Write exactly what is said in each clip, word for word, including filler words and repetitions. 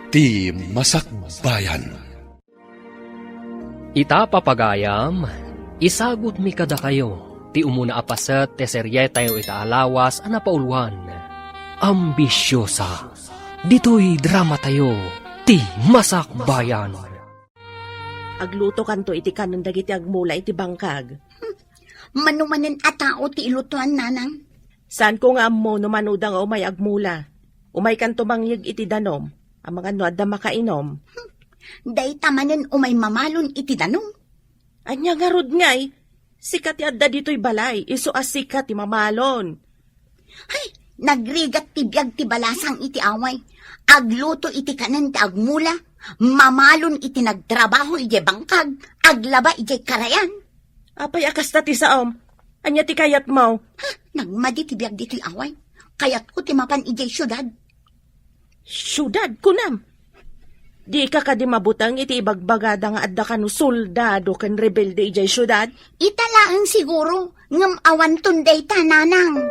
Ti Masakbayan. Ita, papagayam, isagutmi kadakayo ti umuna a paset ti serietayo ita a lawas a napauluan, Ambisiosa. Ditoy dramatayo, Ti Masakbayan. Aglutokanto iti kanen dagiti agmula iti bangkag. Mano manen a tao ti ilutoan, nanang? Saanko nga ammo no manoda nga umay agmula. Umaykanto mangyeg iti danum, amangan no adda makainum. Dayta manen umay mamalon iti danum? Ania ngarud ngay? Sika ti adda ditoy balay, isu a sika ti mamalon. Hay, nagrigat ti biag ti balasang iti away. Agluto iti kanen ti agmula, mamalon iti nagtrabaho idiay bangkag, aglaba idiay karayan. Apay a kasta ti saom? Ania ti kayatmo? Ha, nagmadi ti biag ditoy away. Kayatko ti mapan idiay siudad. Siudad, kunam? Dika kadi mabuteng iti ibagbagada nga adda kano soldado ken rebelde idiay siudad? Ita laeng siguro, ngem awanton dayta, nanang.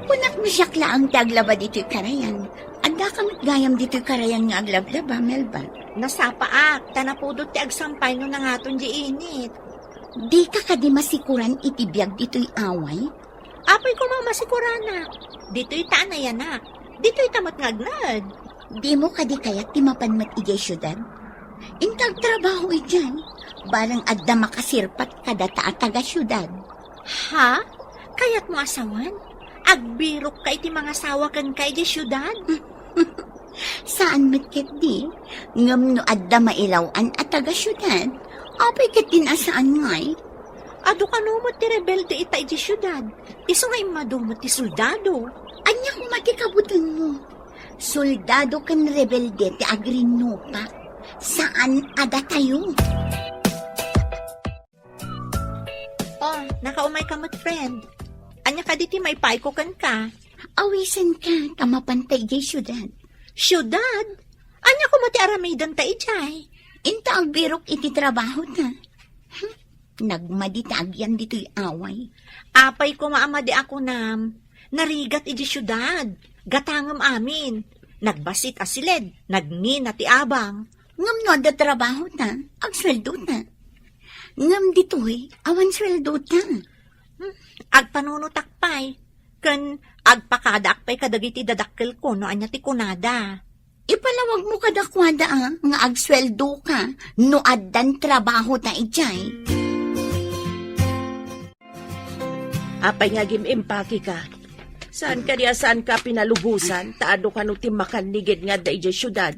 Kunak no siak laeng ti aglaba ditoy karayan. Addaka met gayam ditoy karayan nga aglablaba, Melba. Nasapaak, ta napudot ti agsampay no nangaton di init. Dika kadi masikuran iti biag ditoy away? Apay koma a masikuranak. Ditoy ta a nayanak. Ditoy ta met nga agnaed. Dimo kadi kayat ti mapan met idiay siudad? Inka agtrabaho idiay, bareng adda makasirpat kadata a taga-siudad. Ha? Kayatmo a sawen? Agbirokka iti mangasawa kenka idiay siudad? Saan met ketdi, ngem no adda mailaw-an a taga-siudad, apay ketdin a saan ngay? Adu kano met ti rebelde ita idiay siudad, isu nga immadu met ti soldado. Ania koma ti kabutengmo? Soldado ken rebelde ti agrinnupak, saan a datayo. Oh, nakaumay ka met, friend. Ania kadi ti maipaayko kenka? Awisenka, ta mapanta idiay siudad. Siudad? Ania koma ti aramidenta idiay? Inta agbirok iti trabahota. Hmm, nagmadi ti agyan ditoy away. Apay koma a madi a kunam? Narigat idiay siudad. Gatangem amin. Nagbassit a siled, nagngina ti abang. Ngem no adda trabahota, agsueldota. Ngem ditoy, awan sueldota. Hmm, agpanunotak pay, ken agpakadaak pay kadagiti dadakkelko no ania ti kunada. Ipalawagmo kadakuada a nga agsueldoka no addan trabahota idiay. Apay nga agim-impakeka? Saan kadi a saanka pinalubosan, ta adu kano ti makannigid nga adda idiay siudad?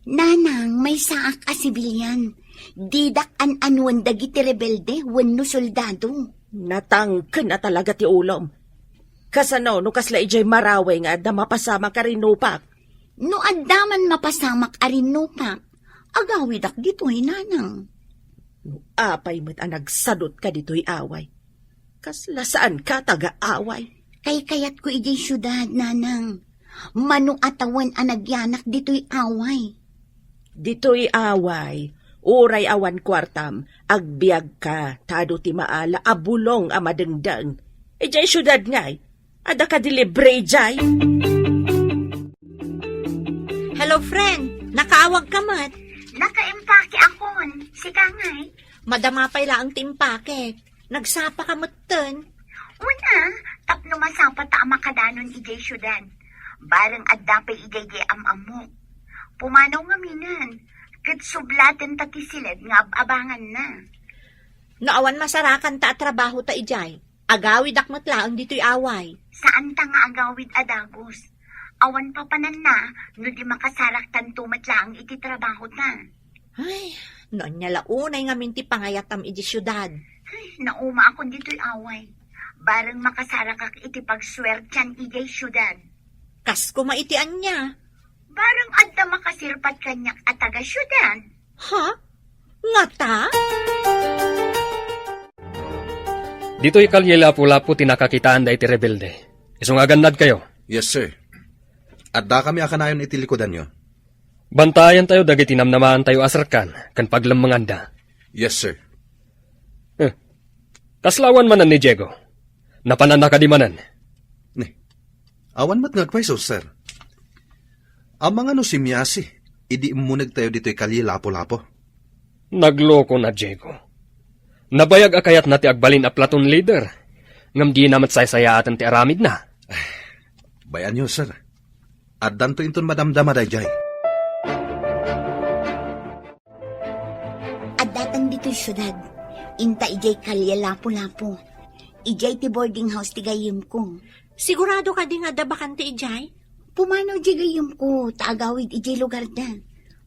Nanang, maysaak a sibilian. Didak an-anuen dagiti rebelde wenno soldado. Natangken a talaga ti ulom. Kasano no kasla idiay Maraway nga adda mapasamak a rinnupak? No adda man mapasamak a rinnupak, agawidak ditoy, nanang. No apay met a nagsadutka ditoy away, kasla saanka taga-away. Kaykayatko idiay siudad, nanang. Mano a tawen a nagyanak ditoy away. Ditoy away, uray awan kuartam, agbiagka, ta adu ti maala a bulong a madengdeng. Idiay siudad ngay, adda kadi libre idiay? Hello, friend. Nakaawagka met? Nakaimpake akon. Sika ngay? Madama pay laeng ti impakek. Nagsapaka metten? Wen a, tapno masapata a makadanon idiay siudad. Bareng adda pay idiay di am-ammok. Pumanaw ngaminen, ket sublatenta ti siled nga ab-abanganna. No awan masarakanta a trabahota idiay, agawidak met laeng ditoy away. Saanta nga agawid a dagus. Awan papananna no di makasaraktanto met laeng iti trabahota. Ay, no ania la unay ngamin ti pangayatam iti siudad. Ay, naumaakon ditoy away. Bareng makasarakak iti pagsuertian idiay siudad. Kas koma iti ania? Bareng adda makasirpat kaniak a taga-siudad. Ha? Ngata? Ditoy Kalye Lapu-Lapu ti nakakitaanda iti rebelde. Isu nga agannadkayo. Yes, sir. Addakami a kanayon iti likudanyo. Bantayantayo dagiti namnamaantayo a serkan ken paglemmenganda. Yes, sir. Eh, kasla awan manen ni Diego? Napananna kadi manen? Ni, Awan met nga agpayso, sir. Amangan no simmiasi idi immunegtayo ditoy Kalye Lapu-Lapu? Nagloko na, Diego. Nabayag a kayatna ti agbalin a platoon leader, ngem dina met saysayaaten ti aramidna. Bay-anyo, sir. Addanto inton madamdama daydiay. Addatan ditoy siudad. Inta idiay Kalye Lapu-Lapu. Idiay ti boarding house ti gayyemko. Sigurado kadi nga adda bakante idiay? Pumanaw idiay gayyemko, ta agawid idiay lugarda.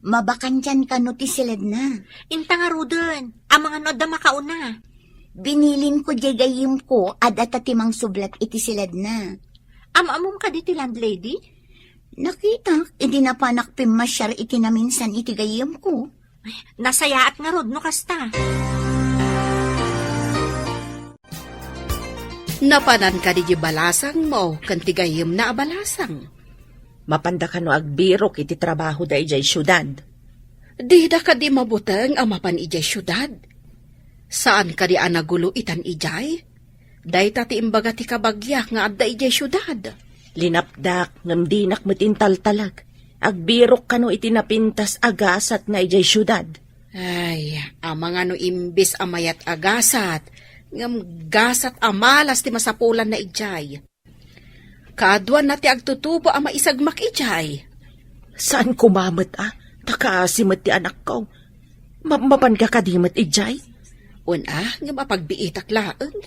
Mabakantian kano ti siledna. Inta ngaruden, amangan no adda makauna. Binilinko idiay gayyemko, adda ta ti mangsublat iti siledna. Am-ammom kadi ti landlady? Nakitak idi napanak pimmasiar iti naminsan iti gayyemko. Nasayaat ngarud no kasta. Napanan kadi di balasangmo ken ti gayyemna a balasang? Mapanda kano agbirok iti trabahoda idiay siudad? Dida kadi mabuteng a mapan idiay siudad? Saan kadi a nagulo itan idiay? Dayta ti imbaga ti kabagiak nga adda idiay siudad. Linapdak, ngem dinak met intaltalek. Agbirok kano iti napintas a gasat nga idiay siudad. Ay, amangan no imbes a mayat a gasat, ngem gasat a malas ti masapulanna idiay. Kaaduanna ti agtutubo a maisagmak idiay. Saan koma met a, ta kaasi met ti anakko. Ma-, mapanka kadi met idiay? Wen a, ngem apagbiitak laeng.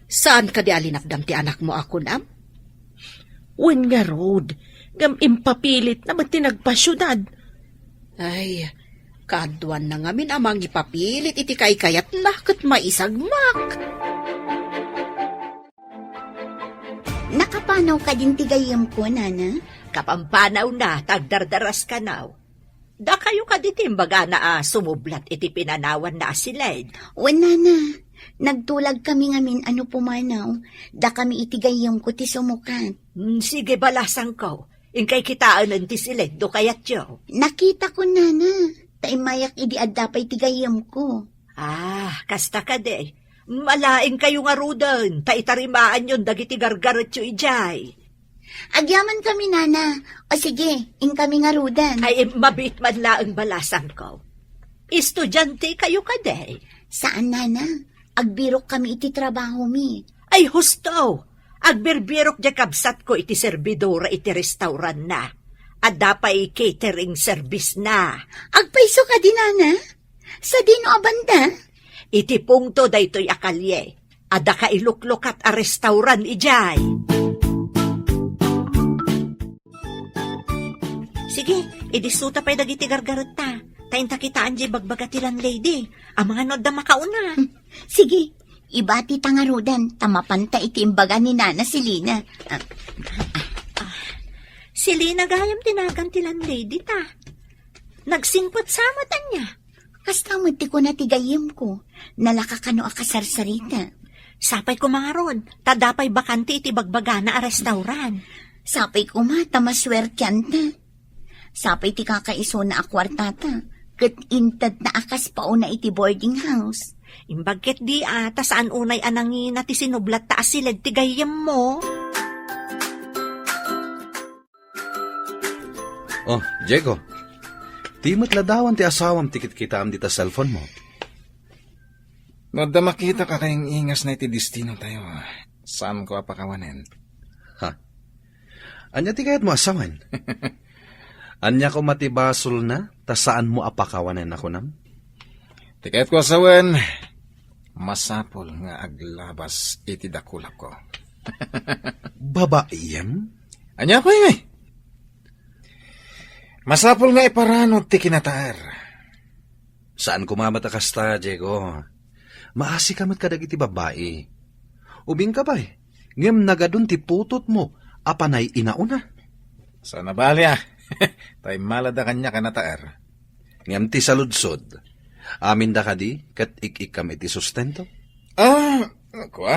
Saan kadi a linapdam ti anakmo a kunam? Wen ngarud, ngem impapilitna met ti nagpasiudad. Ay, kaaduanna ngamin a mangipapilit iti kaykayatna ket maisagmak. Nakapanaw kadin ti gayyemko, nana? Kapampanaw na, ta agdardaras kanaw. Dakayo kadi ti imbagana a sumublat iti pinanawanna a siled? Wen, nana. Nagtulag kami ngamin a no pumanaw, dakami iti gayyemko ti sumukat. Hmm, sige, balasangko. Inkay kitaenen ti siled no kayatyo. Nakitako, nana. Ta immayak idi adda pay ti gayyemko. Ah, kasta kadi. Malaingkayo ngaruden, ta itarimaanyon dagiti gargaretyo idiay. Agyamankami, nana. O sige, inkami ngaruden. Ay, mabiit man laeng, balasangko. Estudiantekayo kadi? Saan, nana. Agbirokkami iti trabahomi. Ay, husto! Agbirbirok diay kabsatko iti serbidora iti restauranna. Adda pay catering service-na. Agpayso kadi, nana? Sadino a banda? Iti pungto daytoy a kalye. Adda kailuklukat a restauran idiay. Sige, idissuta pay dagiti gargaretta. Ta inta kitaan diay bagbaga ti landlady. Amangan no adda makauna. Sige, ibati ta ngaruden, ta mapanta iti imbaga ni Nana Selina. Ah, Selina gayam ti nagan ti landlady ta. Nagsingpet sa met ania. Kasta met ti kuna ti gayyemko, nalaka kano a kasarsarita. Sapay koma ngarud, ta adda pay bakante iti bagbagana a restauran. Sapay koma ta masuertianta. Sapay ti kakaisuna a kuartata, ket intedna a kas pauna iti boarding house. Imbag ketdi a, ta saan unay a nangina ti sinublatta a siled ti gayyemmo. Oh, Diego. Ti met ladawan ti asawam ti kitkitaam dita cellphone mo. No adda makitak a kaing-ingasna iti destinotayo, saanko a pakawanen. Ha? Ania ti kayatmo a sawen? Ania koma ti basolna, ta saanmo a pakawanen a kunam? Ti kayatko a sawen, masapul nga aglabas iti dakulakko. Babaiem? Ania koy? Masapul nga iparano ti kinataer. Saan koma met a kasta, Diego. Maasika met kadagiti babbai. Ubingka pay, ngem nagadun ti putotmo a panay inauna. Saan a bali a. Ta immalada kaniak a nataer. Ngem ti saludsod, aminda kadi ket ik-ikkam iti sustento? Ah, kua.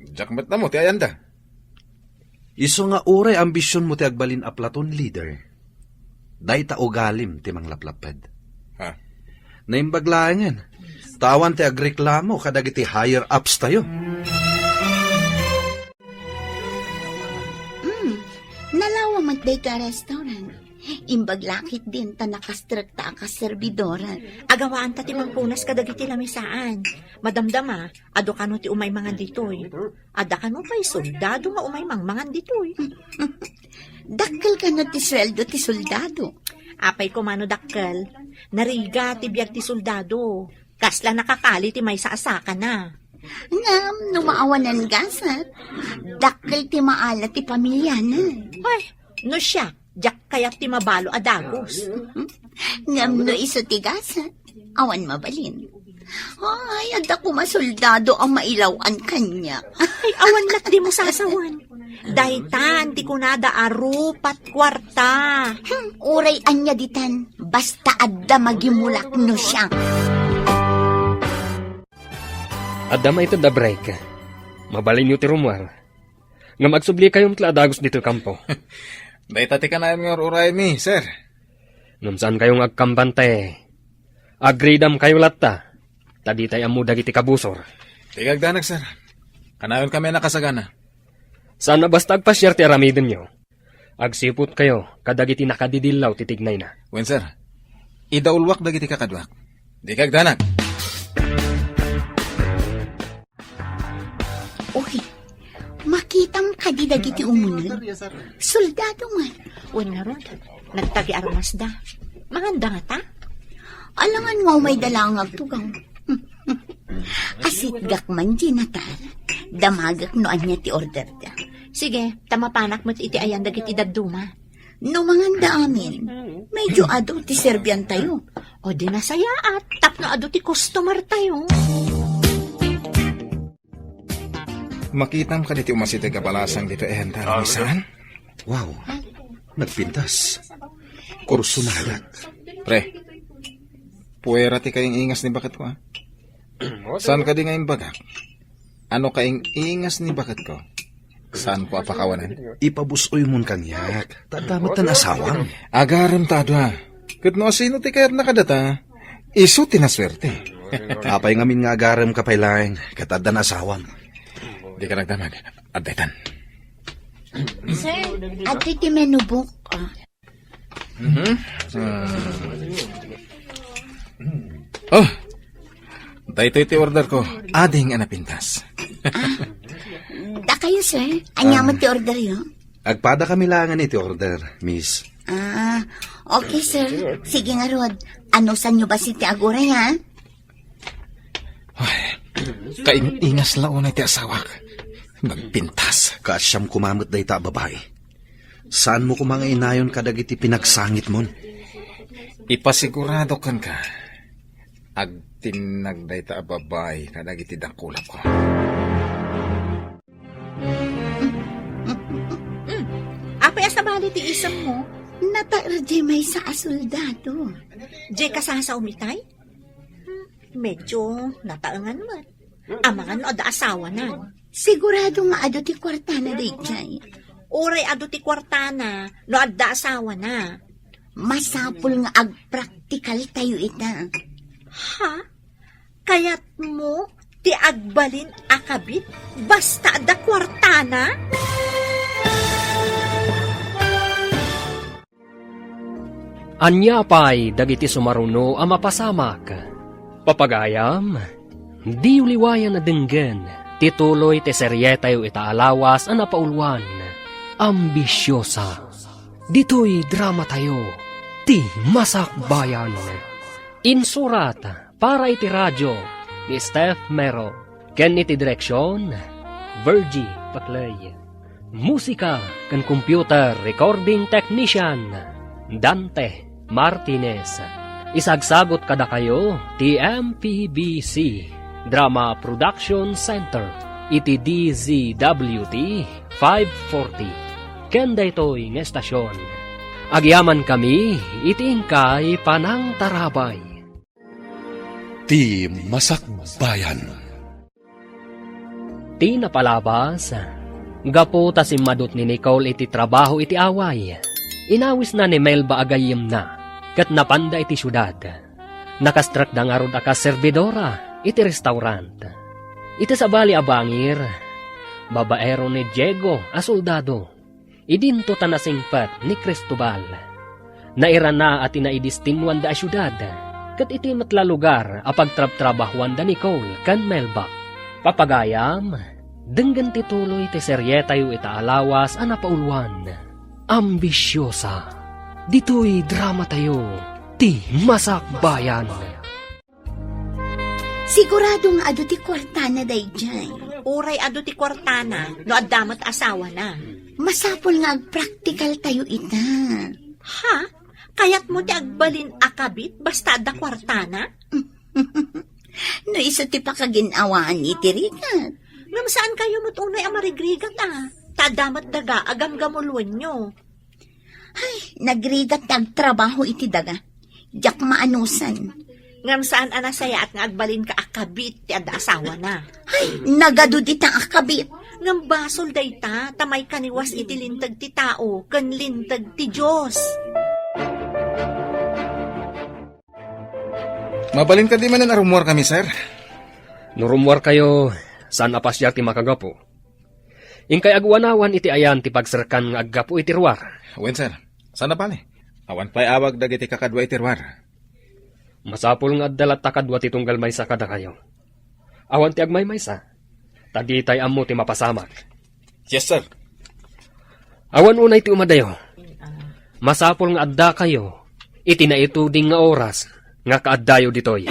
Diak met ammo ti ayanda. Isu nga uray ambisionmo ti agbalin a platoon leader, dayta ugalim ti manglaplapped. Ha? Naimbag laengen, ta awan ti agreklamo kadagiti higher ups tayo. Nalawa met dayta a restaurant. Imbag la ketdin ta nakastrekta a kaserbidoran. Agawaan ta ti mangpunas kadagiti lamisaan. Madamdama, adu kano ti umay mangan ditoy. Adda kano pay soldado nga umay mangmangan ditoy. Dakkel kano ti sueldo ti soldado? Apay koma no dakkel. Narigat ti biag ti soldado. Kasla nakakali ti maysa a sakana. Ngem no maawanan gasat, dakkel ti maala ti pamiliana. Ay, no siak, diak kayat ti mabalo a dagus. Ngem no isu ti gasat, awan mabalin. Ay, adda koma soldado a mailaw-an kaniak. Ay, awan met dimo sasawen. Daytan ti kunada a rupat kuarta. Hmm, uray ania ditan, basta adda magimulak no siak. Adda maited a break. Mabalinyo ti rummuar. Ngem agsublikayo met la a dagus ditoy kampo. Dayta ti kanayon nga ur-uraymi, sir. Ngem saankayo nga agkampante. Agridamkayo latta. Ta ditay ammo dagiti kabusor. Dika agdanag, sir. Kanayonkami a nakasagana. Saan a basta agpasiar ti aramidenyo. Agsiputkayo kadagiti nakadidillaw ti tignayna. Wen, sir. Idauluak dagiti kakaduak. Dika agdanag. Uy, makitam kadi dagiti umuneg? Soldado man. Wen ngarud, nagtagi armasda. Manganda ngata? Alangan nga umayda laeng agtugaw. Asitgak man, Ginatar. Damagek no ania ti orderda. Sige, ta mapanak met iti ayan dagiti dadduma. No manganda amin, medyo adu ti serbiantayo. O di nasayaat, tapno adu ti customertayo. Makitam kadi ti umasideg a balasang ditoy ayan ta aramisan? Wow, nagpintas. Kurso na agak. Pre, puwera ti kaing-ingas ni baketko, a. Saan kadi nga imbagak? Ano kaing-ingas ni baketko? Saanko a pakawanen? Ipabus-oymon kaniak. Ta adda met tan asawam. Agarem ta adu, a. Ket no asino ti kayatna kadata, isu ti nasuerte. Apay ngamin nga agaremka pay laeng, ket addan asawam. Dika nagdamag. Adda itan. Sir, adtoy ti menu book, a. Mhm. Ah. Oh, daytoy ti orderko. Ading a napintas. A, dakayo, sir. Ania met ti orderyo? Agpadakami laengen iti order, miss. A, okay, sir. Sige ngarud. Anusanyo bassit ti aguray, a? Ay, kaing-ingas la unay ti asawak. Nagpintas. Kaasiam koma met dayta a babai. Saanmo koma nga inayon kadagiti pinagsangitmon? Ipasigurado kenka, agtinnag dayta a babai kadagiti dakulapko. Mm. Apay a sabali ti isemmo? Nataer diay maysa a soldado. Diay kasasaom itay? Hmm, medyo nataengan met. Amangan no adda asawana. Sigurado nga adu ti kuartana daydiay. Uray adu ti kuartana no adda asawana. Masapul nga agpraktikaltayo ita. Ha? Kayatmo ti agbalin a kabit basta adda kuartana? Ania pay dagiti sumaruno a mapasamak? Papagayam, diyo liwayan a denggen ti tuloy ti serietayo ita a lawas a napauluan, Ambisiosa. Ditoy dramatayo, Ti Masakbayan. Insurat para iti radio ni Steph Mero ken iti direksion, Virgie Paclay. Musika ken computer recording technician, Dante Martinez. Isagsagot kadakayo ti M P B C Drama Production Center iti D Z W T five forty. Ken daytoy nga estasion, agyamankami iti inkay panangtarabay. Ti Masakbayan. Ti napalabas, gapu ta simmadut ni Nicole iti trabaho iti away, inawisna ni Melba a gayyemna, ket napanda iti siudad. Nakastrekda ngarud a kas serbidora iti restaurant. Iti sabali a bangir, babaero ni Diego a soldado. Idinto ta nasingpet ni Cristobal. Nairana a ti naidistinnuanda a siudad, ket iti met la lugar a pagtrabtrabahuanda ni Cole ken Melba. Papagayam, denggen ti tuloy ti serietayo ita a lawas a napauluan, Ambisiosa. Ditoy dramatayo, ti Masakbayan. Sigurado nga adu ti kuartana daydiay. Uray adu ti kuartana, no adda met asawana. Masapul nga agpraktikal tayo ita. Ha? Kayatmo ti agbalin a kabit basta adda kuartana? No isu ti pakagin-awaan iti rigat. Ngem saan kayo met unay a marigrigat a. Ta adda met daga a gamgamuloenyo. Ay, nagrigat ti agtrabaho iti daga. Diak maanusan. Ngem saan a nasayaat nga agbalinka a kabit ti adda asawana. Ay, nagadu dita a kabit. Ngem basol dayta, ta maikaniwas iti linteg ti tao ken linteg ti Dios. Mabalin kadi manen a rummuarkami, sir? No rummuarkayo, saan a pasiar ti makagapu. Inkay aguanawan iti ayan ti pagserkan nga aggapu iti ruar. Wen, sir. Saan a bale? Awan pay awag dagiti kakadua iti ruar. Masapul nga adda latta kadua ti tunggal maysa kadakayo. Awan ti agmaymaysa, ta ditay ammo ti mapasamak. Yes, sir. Awan unay ti umadayo. Masapul nga addakayo iti naituding nga oras nga kaaddayo ditoy.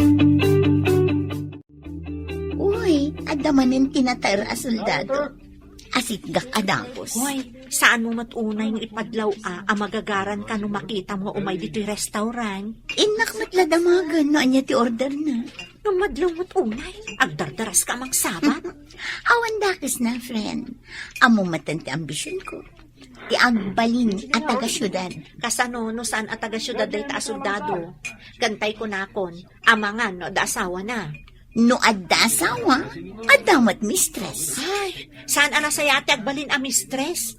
Uy, adda manen ti nataer a soldado. Asitgak a dagus. Uy, saan mo met unay nga ipadlaw a, a magagaran ka no makitam nga umay ditoy restaurant? Innak met la damagen no ania ti order na. Ngem madlaw met unay, agdardaras ka a mangsabat. Awan dakes na, friend. Ammo met ti ambision ko. Ti agbalin a taga-siudad. Kasano no saan a taga-siudad dayta a soldado? Ken tay kunakon, amangan no adda asawana. No adda asawa, adda met mistress. Ay, saan a nasayaat ti agbalin a mistress?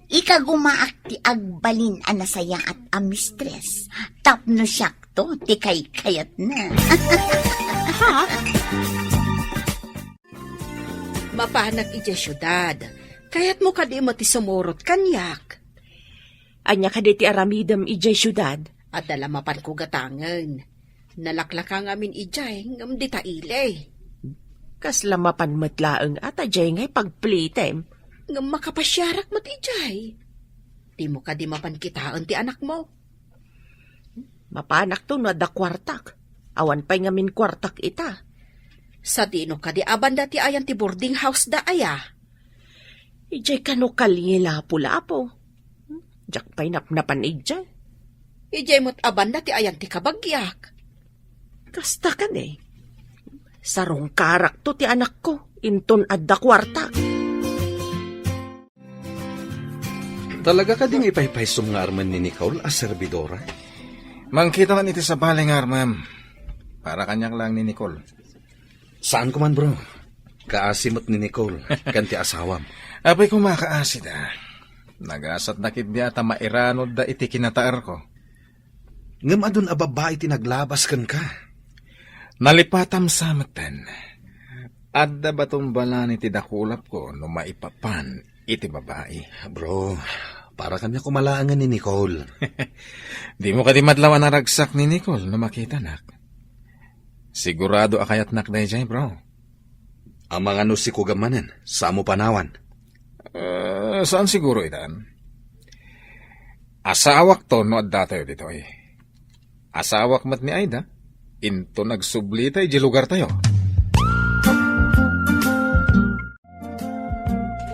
Ikagumaak ti agbalin a nasayaat a mistress. Tapno siakto ti kaykayatna. Ha? Mapanak idiay siudad. Kayatmo kadi met ti sumurot kaniak? Ania kadi ti aramidem idiay siudad? Adda la mapanko gatangen. Nalaklaka ngamin idiay, ngem dita ili. Kasla mapan met laeng a ta diay ngay pagplitem. Ngem makapasiarak met idiay. Dimo kadi mapan kitaen ti anakmo? Mapanakto no adda kuartak. Awan pay ngamin kuartak ita. Sadino kadi a banda ti ayan ti boarding house da aya? Idiay kano kalye Lapu-Lapu. Diak pay napnapan idiay. Idiay met a banda ti ayan ti kabagiak. Kasta kadi. Sarungkarakto ti anakko, inton adda kuartak. Talaga kadi nga ipaypaysom nga armen ni Nicole a servidora? Mangkita man iti sabali nga armem. Para kaniak laeng ni Nicole. Saan ko man, bro. Kaasi met ni Nicole, ken ti asawam. Apay koma kaasida. Nagasatda ketdi a ta mairanodda iti kinataerko. Ngem adun a babbai ti naglabas kenka. Nalipatam sa metten. Adda baton balani ti dakulapko no maipapan iti babai. Bro, para kaniak koma laengen ni Nicole. Dimo kadi madlaw a naragsak ni Nicole no makitanak? Sigurado a kayatnak daydiay, bro. Amangan no sikugan manen, samo panawan. Eh, saan siguro itan? Asawakto no addatayo ditoy. Asawak met ni Aida, inton agsublita idiay lugartayo.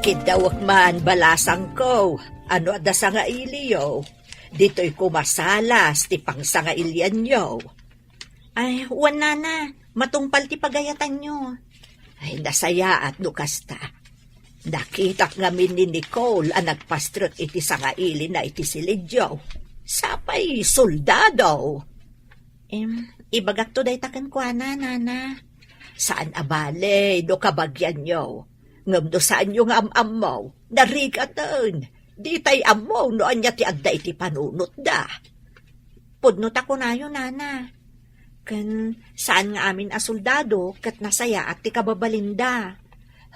Kiddawek man, balasangko, no adda sangailiyo. Ditoy koma salas ti pangsangailianyo. Ay, wen, nana, matungpal ti pagayatanyo. Ay, nasayaat no kasta. Nakitak ngamin ni Nicole a nagpastrek iti sangailina iti silidyo. Sapay soldado. Em, ibagakto dayta kenkuana, nana. Saan a bale no kabagianyo. Ngem no saanyo nga am-ammo, narigaten. Ditay ammo no ania ti adda iti panunotda. Pudno ta kunayo, nana. Ken saan nga amin a soldado ket nasayaat ti kababalinda.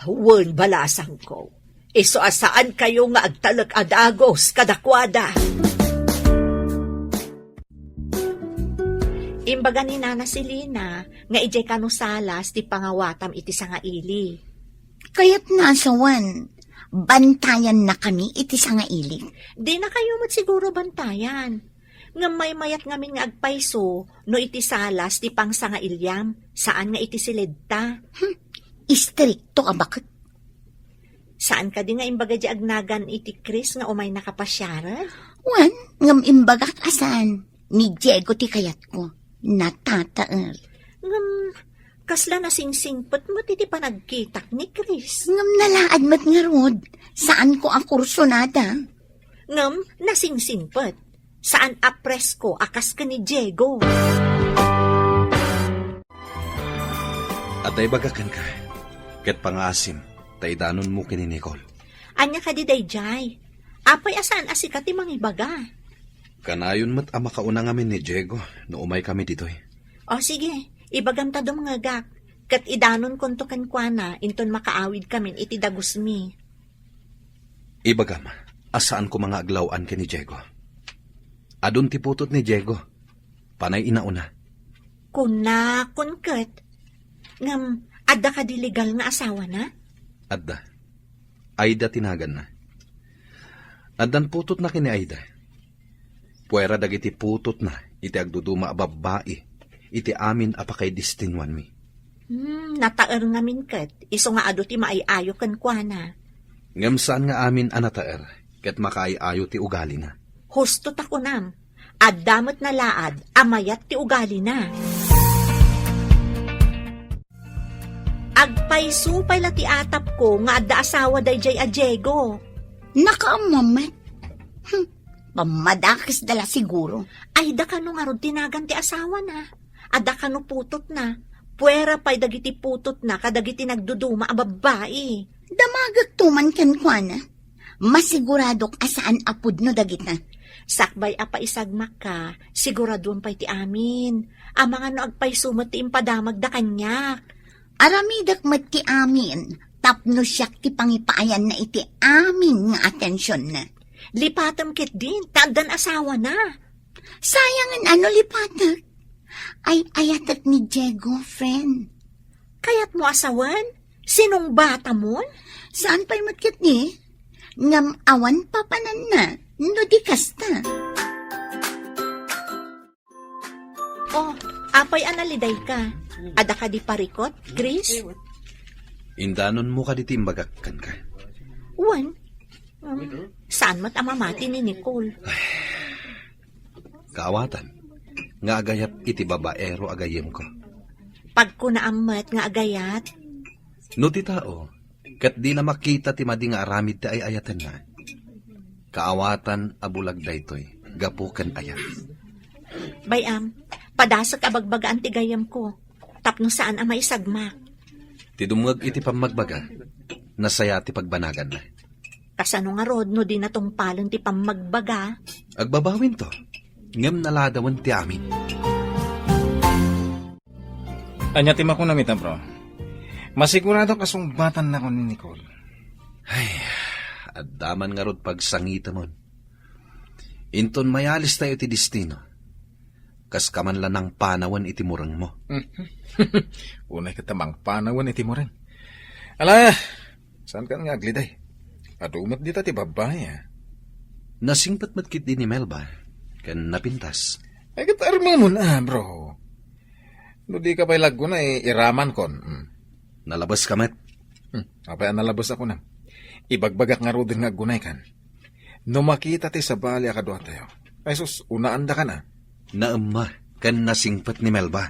Wen, balasangko. Isu a saankayo nga agtalek a dagus kadakuada. Imbaga ni Nana Selina nga idiay kano salas ti pangawatam iti sangaili. Kayatna a sawen, bantayannakami iti sangaili. Dinakayo met siguro bantayan. Ngem maymayat ngamin nga agpayso no iti salas ti pangsangailiam, saan nga iti siledta. Hmm, istrikto a baket. Saan kadi nga imbaga di agnagan iti Chris nga umaynaka pasiaren? Wen, ngem imbagak a saan. Ni Diego ti kayatko. Natataer. Ngem, kasla nasingsingpet met iti panagkitak ni Chris. Ngem nalaad met ngarud. Saanko a kursunada. Ngem nasingsingpet. Saan a presko a kas ken ni Diego. Adda ibagak kenka, ket pangaasim ta idanonmo ken ni Nicole. Ania kadi daydiay? Apay a saan a sika ti mangibaga? Kanayon met a makauna ngamin ni Diego no umaykami ditoy. O sige, ibagam ta dumngegak, ket idanonkonto kenkuana inton makaawidkamin iti dagusmi. Ibagam a saan koma nga aglaw-an ken ni Diego. Adun ti putot ni Diego. Panay inauna. Kunakon ket. Ngem, adda kadi legal nga asawana? Adda. Aida ti naganna. Addan putotna ken ni Aida. Puera dagiti putotna iti agduduma a babbai iti amin a pakaidestinuanmi. Hmm, nataer ngamin ket, isu nga adu ti maay-ayo kenkuana. Ngem saan nga amin a nataer ket makaay-ayo ti ugalina. Husto ta kunam, adda met nalaad a mayat ti ugalina. Agpayso pay la ti atapko nga adda asawa daydiay a Diego. Nakaammo met. Hmm, pammadakesda la siguro. Ay, da kano ngarud ti nagan ti asawana? Adda kano putotna? Puera pay dagiti putotna kadagiti nagduduma a babbai. Damagekto man kenkuana. Masiguradok a saan a pudno dagita. Sakbay a paisagmakka, siguraduem pay ti amin. Amangan no agpayso met ti impadamagda kaniak. Aramidek met ti amin tapno siak ti pangipaayanna iti amin nga atensionna. Lipatem ketdin, ta addan asawana. Sayangen a no lipatek. Ay-ayatek ni Diego, friend. Kayatmo a sawen? Sinungbatamon? Saan pay met ketdi? Ngem awan papananna no di kasta. Oh, apay a nalidayka? Adda kadi parikut, Chris? Indanonmo kadi ti imbagak kenka? Wen. Um, saan met a mamati ni Nicole? Kaawatan nga agayat iti babaero a gayyemko. Pagkunaam met nga agayat. No ti tao, ket dina makita ti madi nga aramid ti ay-ayatenna, kaawatan a bulag daytoy gapu ken ayat. Bay-am, padasek a bagbagaan ti gayyemko, tapno saan a maisagmak. Ti dumngeg iti pammagbaga, nasaya ti pagbanaganna. Kasano ngarud no dina tungpalen ti pammagbaga? Agbabawinto, ngem naladawen ti amin. Ania ti makunam ita, bro? Masiguradok a sungbatan na ni Nicole. Ay, adda man ngarud pagsangitemon. Inton mayalis tayo iti destino, kas ka man la nangpanawen iti murengmo. Unay ket ta mangpanawen iti mureng. Ala, saan kan nga agliday? Adu met dita ti babbai, ah. Nasingpet met ketdi ni Melba, ken napintas. Ay, ket armamon, ah, bro. No di ka pay laggunay, iramankon. Hmm. Nalabes ka met. Hmm, apay a nalabes a kunam? Ibagbagak ngaruden nga aggunay kan. No makita ti sabali a kaduatayo. Ay sus, unaanda kana. Naemma ken nasingpet ni Melba.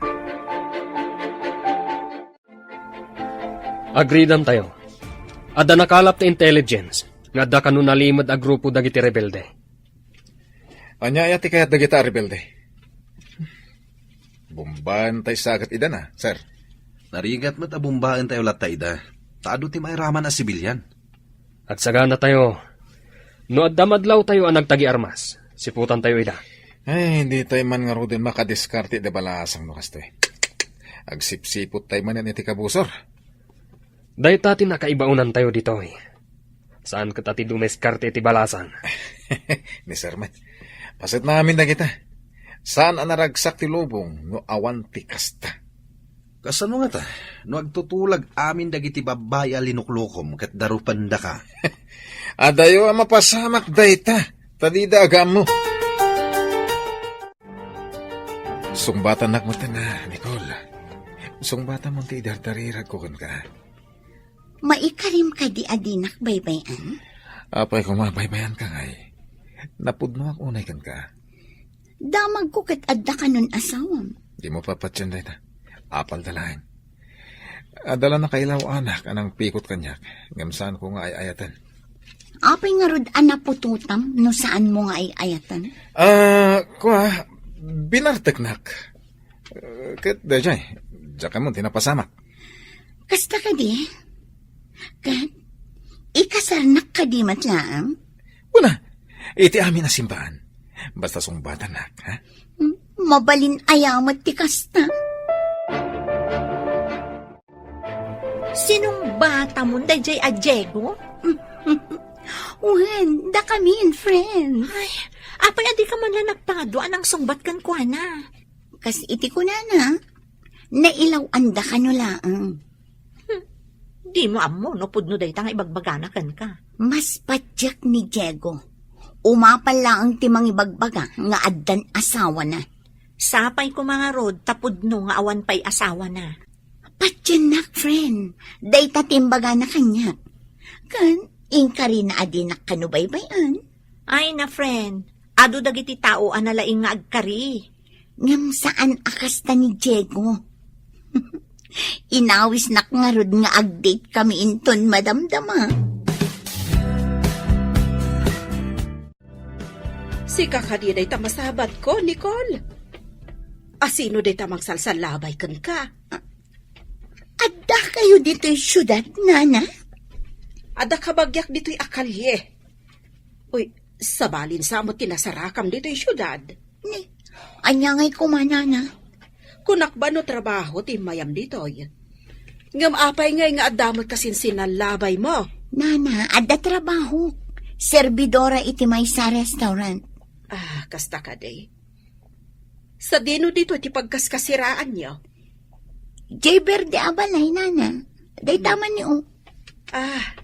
Agridantayo. Adda nakalap ti intelligence nga adda kano nalimed a grupo dagiti rebelde. Ania aya ti kayat dagita a rebelde? Bombaentayo sa ket ida na, sir. Narigat met a bombaentayo latta ida, ta adu ti mairaman a sibilian. Agsaganatayo. No adda madlawtayo a nagtagi-armas, siputantayo ida. Ay, ditayo man ngaruden makadiskarte ida balasang no kastoy. Agsipsipot tayo manen iti kabusor. Dayta ti nakaibaonantayo ditoy. Saan ket a ti dumiskarte iti balasang. Ni Sir met, paset na amin dagita. Saan a naragsak ti lubong no awan ti kasta. Kasano ngata, no agtutulag amin dagiti babbai a linuklukom ket darupendaka? Adayo a mapasamak dayta, ta dida agammo. Sungbatannak met, Nicole. Sungbatam ti idardariragko kenka. Maikarim kadi a dinak baybay-an? Apay koma, baybayanka ngay. Napudnoak unay kenka. Damagko ket adda kanon asawam. Dimo papatien dayta. Apalda laeng. Adda la nakailaw-anak a nangpikot kaniak, ngem saanko nga ay-ayaten. Apay ngarud a naputotam no saanmo nga ay-ayaten? Ah, kua, binarteknak. Eh, ket daydiay, diak ammo ti napasamak. Kasta kadi? Ket ikasarnak kadi met laeng? Kuna, iti amin a simbaan. Basta sungbatannak, ha? Hmm, mabalin aya met ti kasta? Sinungbatamon daydiay a Diego? Wen, dakamin, friends. Ay, apay a dika man la nagpangadu a nangsungbat kenkuana? Kas iti kunana, nailaw-anda kano laeng. Hmm, dimo ammo no pudno dayta nga ibagbagana kenka. Mas patiek ni Diego. Umapal laeng ti mangibagbaga nga addan asawana. Sapay koma ngarud ta pudno nga awan pay asawana. Patiennak, friend. Dayta ti imbagana kaniak. Ken, inkarina a dinak kano baybay-an. Ay na, friend. Adu dagiti tao a nalaing nga agkari. Ngem saan a kasta ni Diego. Inawisnak ngarud nga ag-date kami inton madamdama. Sika kadi dayta masabatko, Nicole? A sino dayta mangsalsallabay kenka? Adda kayo ditoy siudad, Nana? Adda kabagiak ditoy a kalye. Uy, sabalin sa met ti nasarakam ditoy siudad. Ni, ania ngay koma, Nana? Kunak ba no trabaho ti immayam ditoy? Ngem apay ngay nga adda met kasinsinnallabaymo? Nana, adda trabaho. Serbidora iti maysa a restaurant. Ah, kasta kadi. Sadino ditoy ti pagkaskasiraanyo? Jay Verde a balay, Nana. Dayta man ni, o. Ah,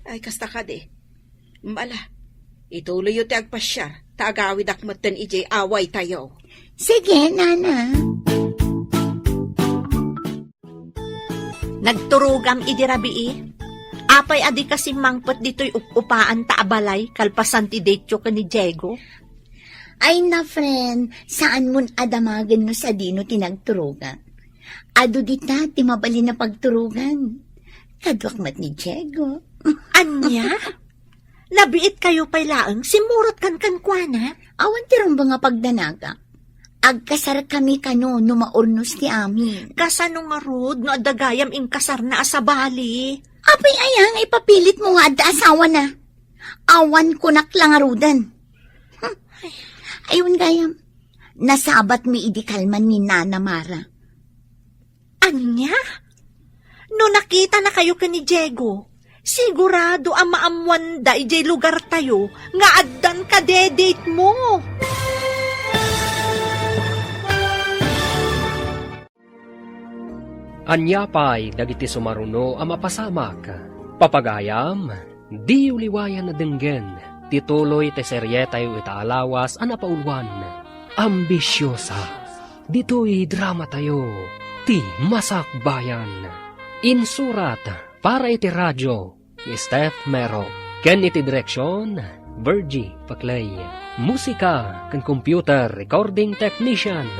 ay, kasta kadi. Mala, ituloyyo ti agpasiar, ta agawidak metten idiay awaytayo. Sige, Nana. Nagturogam idi rabii. Apay a dika simmangpet ditoy up-upaan ta a balay kalpasan ti dateyo ken ni Diego? Ay na, friend, saanmon a damagen no sadino ti nagturogak. Adu dita ti mabalin a pagturogan. Kaduak met ni Diego. Ania? Nabiitkayo pay laeng, simmurotkan kenkuana? Awan ti rumbeng a pagdanagak. Agkasarkami kano no maurnos ti amin. Kasano ngarud no adda gayam inkasarna a sabali? Apay aya nga ipapilitmo nga adda asawana? Awan kunak la ngaruden. Hmm. Ay, awan gayam. Nasabatmi idi kalman ni Nana Mara. Ania? No nakitanakayo ken ni Diego, sigurado a maammoanda idiay lugartayo nga addan kadedetemo. Ania pay dagiti sumaruno a mapasamak? Papagayam, diyo liwayan a denggen ti tuloy ti serietayo ita a lawas a napauluan, Ambisiosa. Ditoy dramatayo, ti Masakbayan. Insurat para iti radio, ni Steph Mero. Ken iti direksion, Virgie Paclay. Musika ken computer recording technician,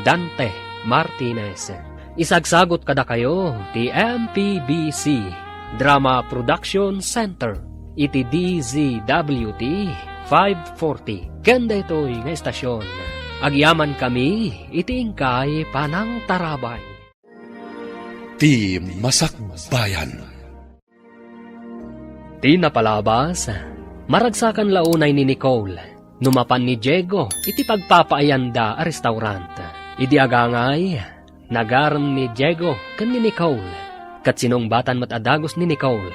Dante Martinez. Isagsagot kadakayo ti M P B C Drama Production Center iti D Z W T five forty. Ken daytoy nga istasyon, agyamankami iti inkay panangtarabay. Ti Masakbayan. Ti napalabas, maragsakan la unay ni Nicole no mapan ni Diego iti pagpapaayanda a restaurant. Idi agangay, nagarem ni Diego ken ni Nicole, ket sinungbatan met a dagus ni Nicole.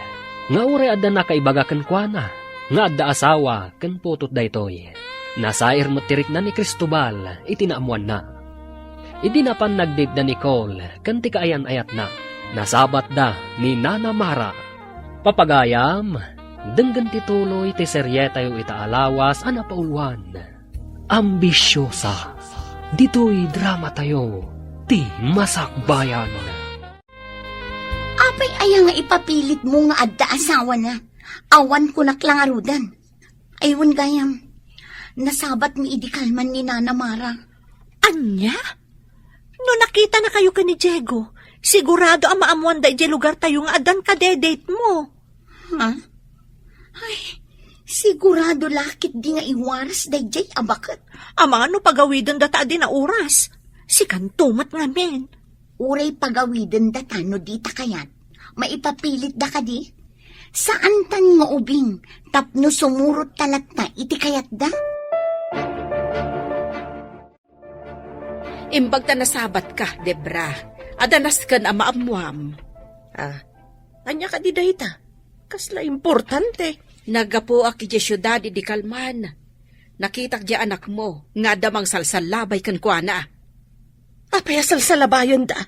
Nga uray adda nakaibaga kenkuana nga adda asawa ken putotda daytoy. Nasair met ti rikna ni Cristobal iti naammoanna. Idi napan nagdate da ni Cole ken ti kaayan-ayatna, nasabatda ni Nana Mara. Papagayam, denggen ti tuloy ti serietayo ita a lawas a napauluan. Ambisiosa. Ditoy dramatayo ti Masakbayan. Apay aya nga ipapilitmo nga adda asawana? Awan kunak la ngaruden. Ay, wen gayam, nasabatmi idi kalman ni Nana Mara. Ania? No nakitanakayo ken ni Diego, sigurado a maammoanda idiay lugartayo nga addan kadedatemo. Ha? Ay, sigurado la ketdi nga iwaras daydiay a baket. Amangan no pagawidenda ta adda a oras. Sikanto met ngamin. Uray pagawidenda ta no dita kayat, maipapilitda kadi? Saantan nga ubing tapno sumurot ta latta iti kayatda? Imbag ta nasabatka, Debra. Adda nasken a maammoam. Ah, ania kadi dayta? Kasla importante. Naggapuak idiay siudad idi kalman. Nakitak diay anakmo nga adda mangsalsallabay kenkuana. Apay a salsallabayenda?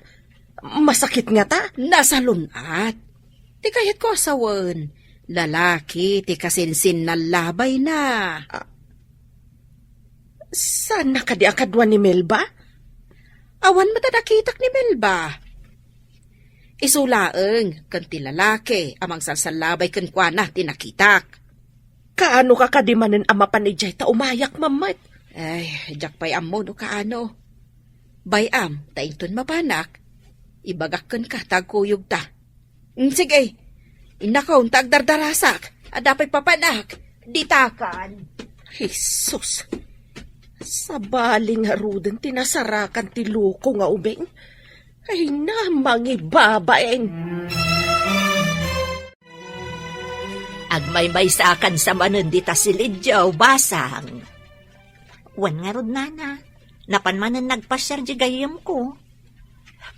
Masakit ngata? Nasalun-at. Ti kayatko a sawen, lalaki ti kasinsinnallabayna. Ah, saanna kadi a kadua ni Melba? Awan met a nakitak ni Melba. Isu laeng ken ti lalaki a mangsalsallabay kenkuana ti nakitak. Kaanoka kadi manen a mapan idiay ta umayak met? Ay, diak pay ammo no kaano. Bay-am ta inton mapanak, ibagak kenka ta agkuyogta. Mm, sige, innakon ta agdardarasak. Adda pay papanak. Ditakan. Jesus! Sabali ngaruden ti nasarakan ti loko nga ubing. Ay, na, mangibabain! Agmaymaysakan sa manen dita silidyo, basang. Wen ngarud, nana, napan manen nagpasiar di gayyemko.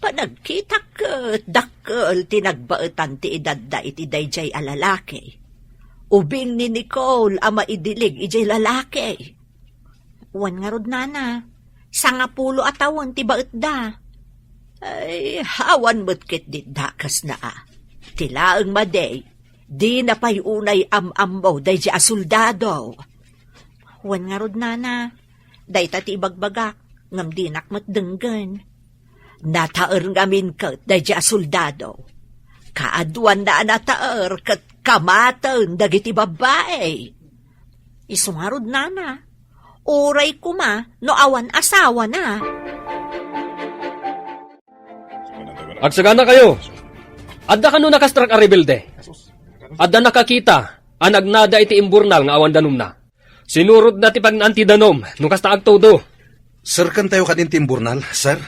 Panagkitak ket dakkel ti nagbaetan ti edadda iti daydiay a lalaki. Ubing ni Nicole a maidilig idiay lalaki. Wen ngarud, nana, sangapulo a tawen ti baetda. Ay, awan met ketdi dakesna a. Ti laeng madi, dina pay unay am-ammo daydiay a soldado. Wen ngarud, nana, dayta ti ibagbagak, ngem dinak met denggen. Nataer ngamin ket daydiay a soldado. Kaaduanna a nataer ket kamaten dagiti babbai. Isu ngarud, nana, uray koma no awan asawana. Agsaganakayo. Adda kano nakastrak a rebelde? Adda nakakita a nagnada iti imburnal nga awan danumna. Sinurotda ti pagnaan ti danum no kasta agtudo. Serkentayo kadin ti imburnal, sir.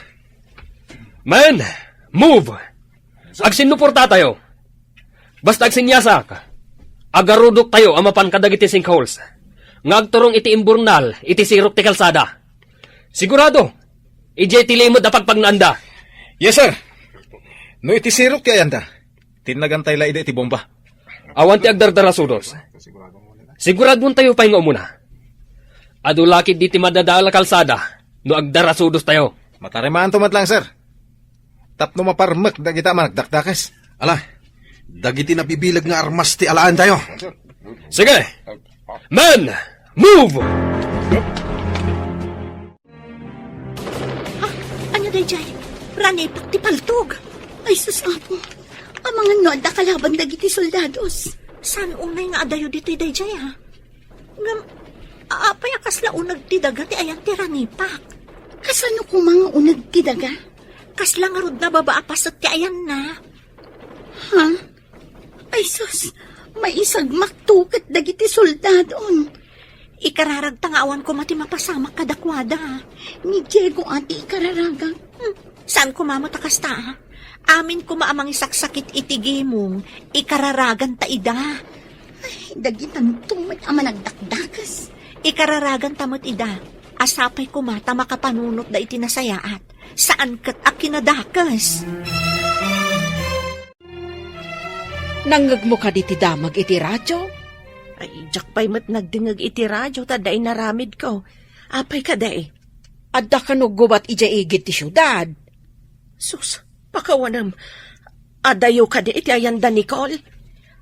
Men, move! Agsinnuportatayo. Basta agsinyasak, agarudoktayo a mapan kadagiti sinkholes nga agturong iti imburnal iti sirok ti kalsada. Sigurado, idiay ti limed a pagpagnaanda. Yes, sir. No iti sirok ti ayanda, tinnagantay la idi iti bomba. Awan ti agdardarasudos. Siguradoentayo pay nga umuna. Adu la ketdi ti madadael a kalsada no agdarasudostayo. Matarimaanto met laeng, sir. Tapno maparmek dagita a managdakdakes. Ala, dagiti nabibileg nga armas ti alaentayo. Sige! Men! Move! Ha? Ania daydiay? Ranipak ti paltog. Ay, sus, Apo. Amangan no adda kalaban dagiti soldados. Saan unay nga adayo ditoy daydiay, ha? Ngem, apay a kasla uneg ti daga ti ayan ti ranipak? Kasano koma nga uneg ti daga? Kasla ngarud nga baba a paset ti ayanna. Ha? Ay sus, maisagmakto ket dagiti soldadon. Ikararagta nga awan koma ti mapasamak kadakuada. Ni Diego a ti ikararagak. Hmm, saan koma met a kasta, a? Amin koma a mangisaksakit iti gimong, ikararaganta ida. Ay, dagitanto met a managdakdakes. Ikararaganta met ida, a sapay koma ta makapanunotda iti nasayaat, saan ket a kinadakes. Nangngegmo kadi ti damag iti radio? Ay, diak pay met nagdengngeg iti radio ta adda inaramidko. Apay kadi? Adda kano gubat idiay igid ti siudad? Sus, pakawanem. Adayo kadi iti ayanda, Nicole?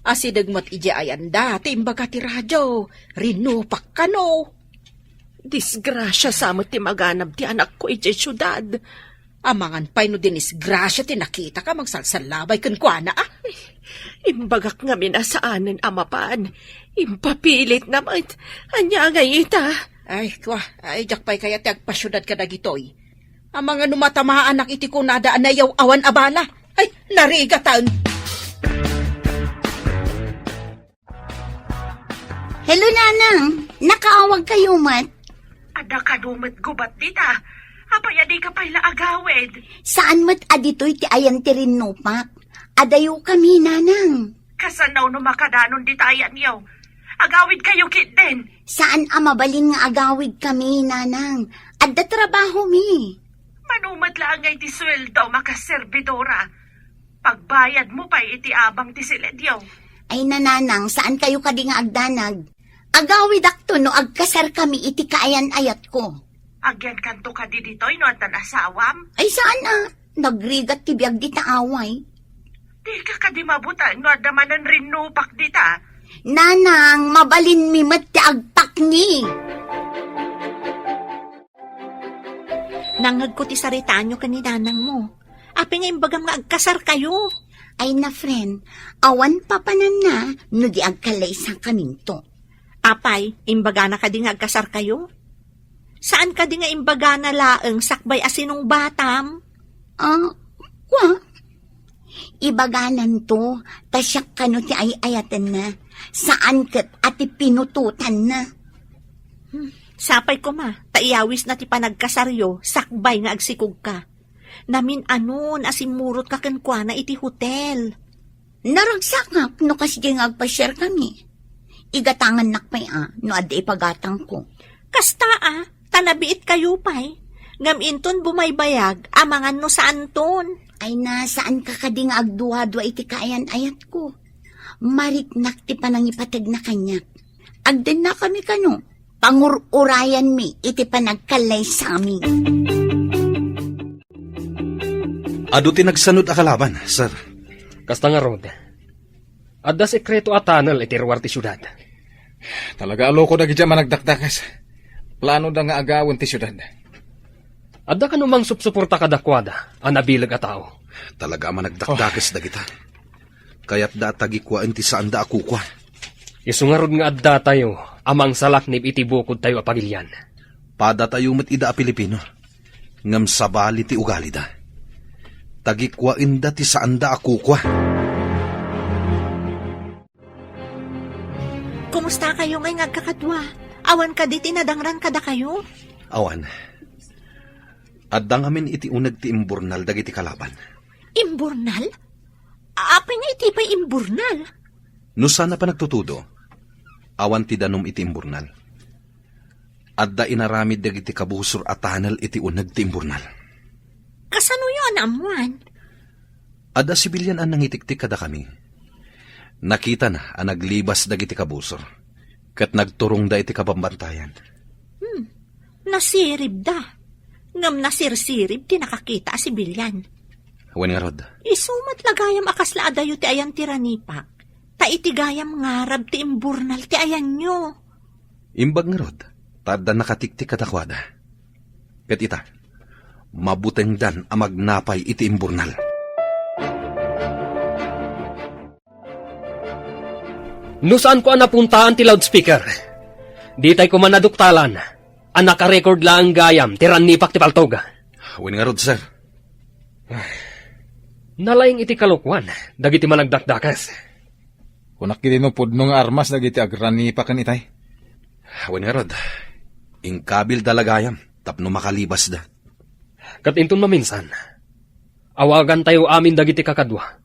Asideg met idiay ayanda ti imbaga ti radio. Rinupak kano. Disgrasia sa met ti maganab ti anakko idiay siudad. Amangan pay no dinisgrasia ti nakitaka mangsalsallabay kenkuana, a? Imbagak ngamin a saanen a mapan. Impapilitna met. Ania ngay ita? Ay, kua, ay, diak pay kayat ti agpasiudad kadagitoy. Amangan no matamaanak iti kunada a nayaw-awan a bala. Ay, narigatan! Hello, Nanang. Nakaawag kayo met? Adda kano met gubat dita. Apay a dika pay la agawid? Saan met a ditoy ti ayan ti rinnupak? Adayo kami, Nanang. Kasano no makadanon dita ayanyo? Agawid kayo ketdin. Saan a mabalin nga agawid kami, Nanang. Adda trabaho mi. Mano met laeng ngay ti sueldo, makaserbidora. Pagbayad mo pay iti abang ti siledyo. Ay, Nanang, saan kayo kadi nga agdanag? Agawidakto no agkasar kami iti kaayan-ayatko. Agyankanto kadi ditoy no addan asawam? Ay, saan a. Nagrigat ti biag dita away. Dika kadi mabuteng no adda manen rinnupak dita? Nanang, mabalin mi met ti agpakni. Nangngegko ti saritaanyo ken ni nanangmo. Apay nga imbagam nga agkasar kayo? Ay na, friend, awan papananna no di agkalaysa kaminto. Apay, imbagana kadi nga agkasar kayo? Saan kadi nga imbagana laeng sakbay a sinungbatam? Ah, kwa? Ibagananto, ta siak kano ti ay-ayatenna. Saan ket a ti pinutotanna. Hmm, sapay koma, ta iyawisna ti panagkasaryo sakbay nga agsikogka. Namin-anon a simmurotka kenkuana iti hotel. Naragsakak no kasdi nga agpasiar kami. Igatangannak pay a no adda ipagatangko. Kasta a, ta nabiit kayo pay. Ngem inton bumaybayag, amangan no saanton. Ay na, saan ka kadi nga agduadua iti kaayan-ayatko? Mariknak ti panangipategna kaniak. Agdenna kami kano, pangur-urayanmi iti panagkallaysami. Adu ti nagsanud a kalaban, sir. Kasta ngarud, adda sekreto a tunnel iti ruar ti siudad. Talaga a loko dagiti a managdakdakes. Plano da nga agawen ti siudad. Adda kano mangsupsuporta kadakuada a nabileg a tao? Talaga a managdakdakes dagita. Kayatda a tagikuaen ti saanda a kukua. Isu ngarud nga addatayo a mangsalaknib iti bukodtayo a pamilian. Padatayo met ida a Pilipino, ngem sabali ti ugalida. Tagikuaenda ti saanda a kukua. Kumusta kayo ngay nga agkakadua? Awan kadi ti nadangran kadakayo? Awan. Adda ngamin iti uneg ti imburnal dagiti kalaban. Imburnal? Apay nga iti pay imburnal? No saan a panagtutudo, awan ti danum iti imburnal. Adda inaramid dagiti kabusor a tunnel iti uneg ti imburnal. Kasanoyo a naammuan? Adda sibilian a nangitiktik kadakami. Nakitana a naglibas dagiti kabusor, ket nagturongda iti kabambantayan. Hmm, nasiribda. Ngem nasirsirib ti nakakita a sibilian. Wen ngarud. Isu met la gayam a kasla adayo ti ayan ti ranipak. Ta iti gayam ngarab ti imburnal ti ayanyo. Imbag ngarud, ta adda nakatiktik kadakuada. Ket ita, mabutengdan a magnapay iti imburnal. No saanko a napuntaan ti loudspeaker, ditay koma naduktalan a nakarecord laeng gayam ti rannipak ti paltog. Wen ngarud, sir. Nalaing iti kalokuan dagiti managdakdakes. Kunak iti no pudno nga armas dagiti agranipaken itay. Wen ngarud, inkabilda la gayam tapno makalibasda. Ket inton maminsan, awagantayo amin dagiti kakadua,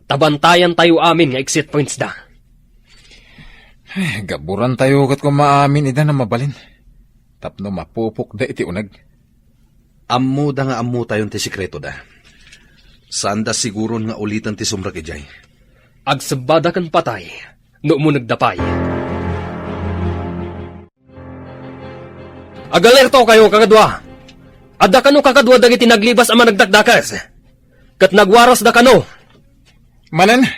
ta bantayantayo amin nga exit pointsda. Ay, gaburantayo ket koma amin ida a mabalin, tapno mapupokda iti uneg. Ammoda nga ammotayon ti sekretoda. Saanda siguron nga uliten ti sumrek idiay. Agsebbada ken patay no umunegda pay. Agalertokayo, kakadua! Adda kano kakadua dagiti naglibas a managdakdakes, ket nagwarasda kano. Manen,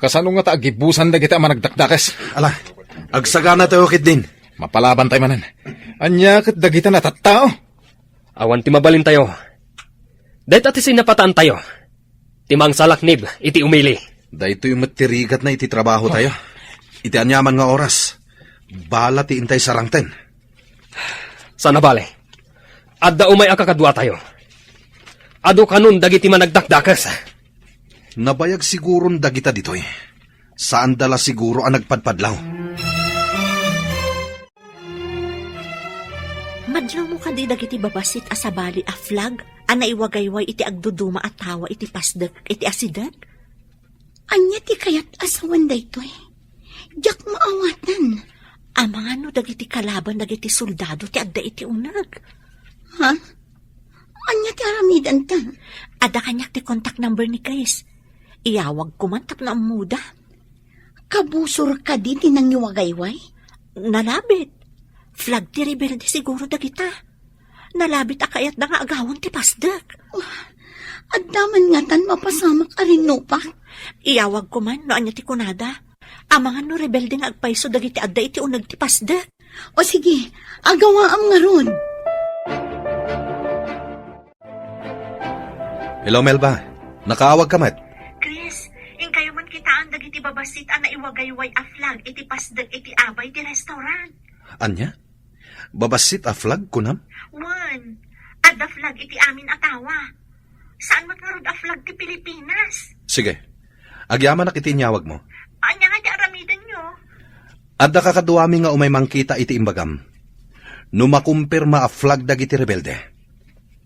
kasano ngata agibusan dagiti a managdakdakes? Ala, agsaganatayo ketdin. Mapalabantay manen. Ania ket dagiti natattao? Awan ti mabalintayo. Dayta ti sinapataantayo. Ti mangsalaknib iti umili. Daytoy met ti rigatna iti trabahotayo. Iti aniaman nga oras, bala ti intay sarangten. Saan a bale, adda umay a kakaduatayo. Adu kanon dagiti managdakdakes. Nabayag siguron dagita ditoy. Saanda la siguro a nagpadpadlaw. Madlawmo kadi dagiti babassit a sabali a flag a naiwagayway iti agduduma a tawa iti pasdek iti asideg? Ania ti kayat a sawen daytoy? Diak maawatan. Amangan no dagiti kalaban dagiti soldado ti adda iti uneg. Ha? Ania ti aramidenta? Adda kaniak ti contact number ni Chris. Iyawagko man tapno ammoda. Kabusor kadi ti nangiwagayway? Nalabit. Flag ti rebelde siguro dagita. Nalabit a kayatda nga agawen ti pasdek. Adda man ngatan mapasamak a rinnupak? Iyawagko man no ania ti kunada. Amangan no rebelde nga agpayso dagiti adda iti uneg ti pasdek. O sige, agawaam ngarud. Hello, Melba. Nakaawagka met? Chris, inkayo man kitaan dagiti babassit a naiwagayway a flag iti pasdek iti abay ti restaurant. Ania? Babassit a flag, kunam? Wen, adda flag iti amin a tawa. Saan met ngarud a flag ti Pilipinas? Sige. Agyamanak iti inyawagmo. Ania nga ti aramidenyo? Adda kakaduami nga umay mangkita iti imbagam. No makumpirma a flag dagiti rebelde,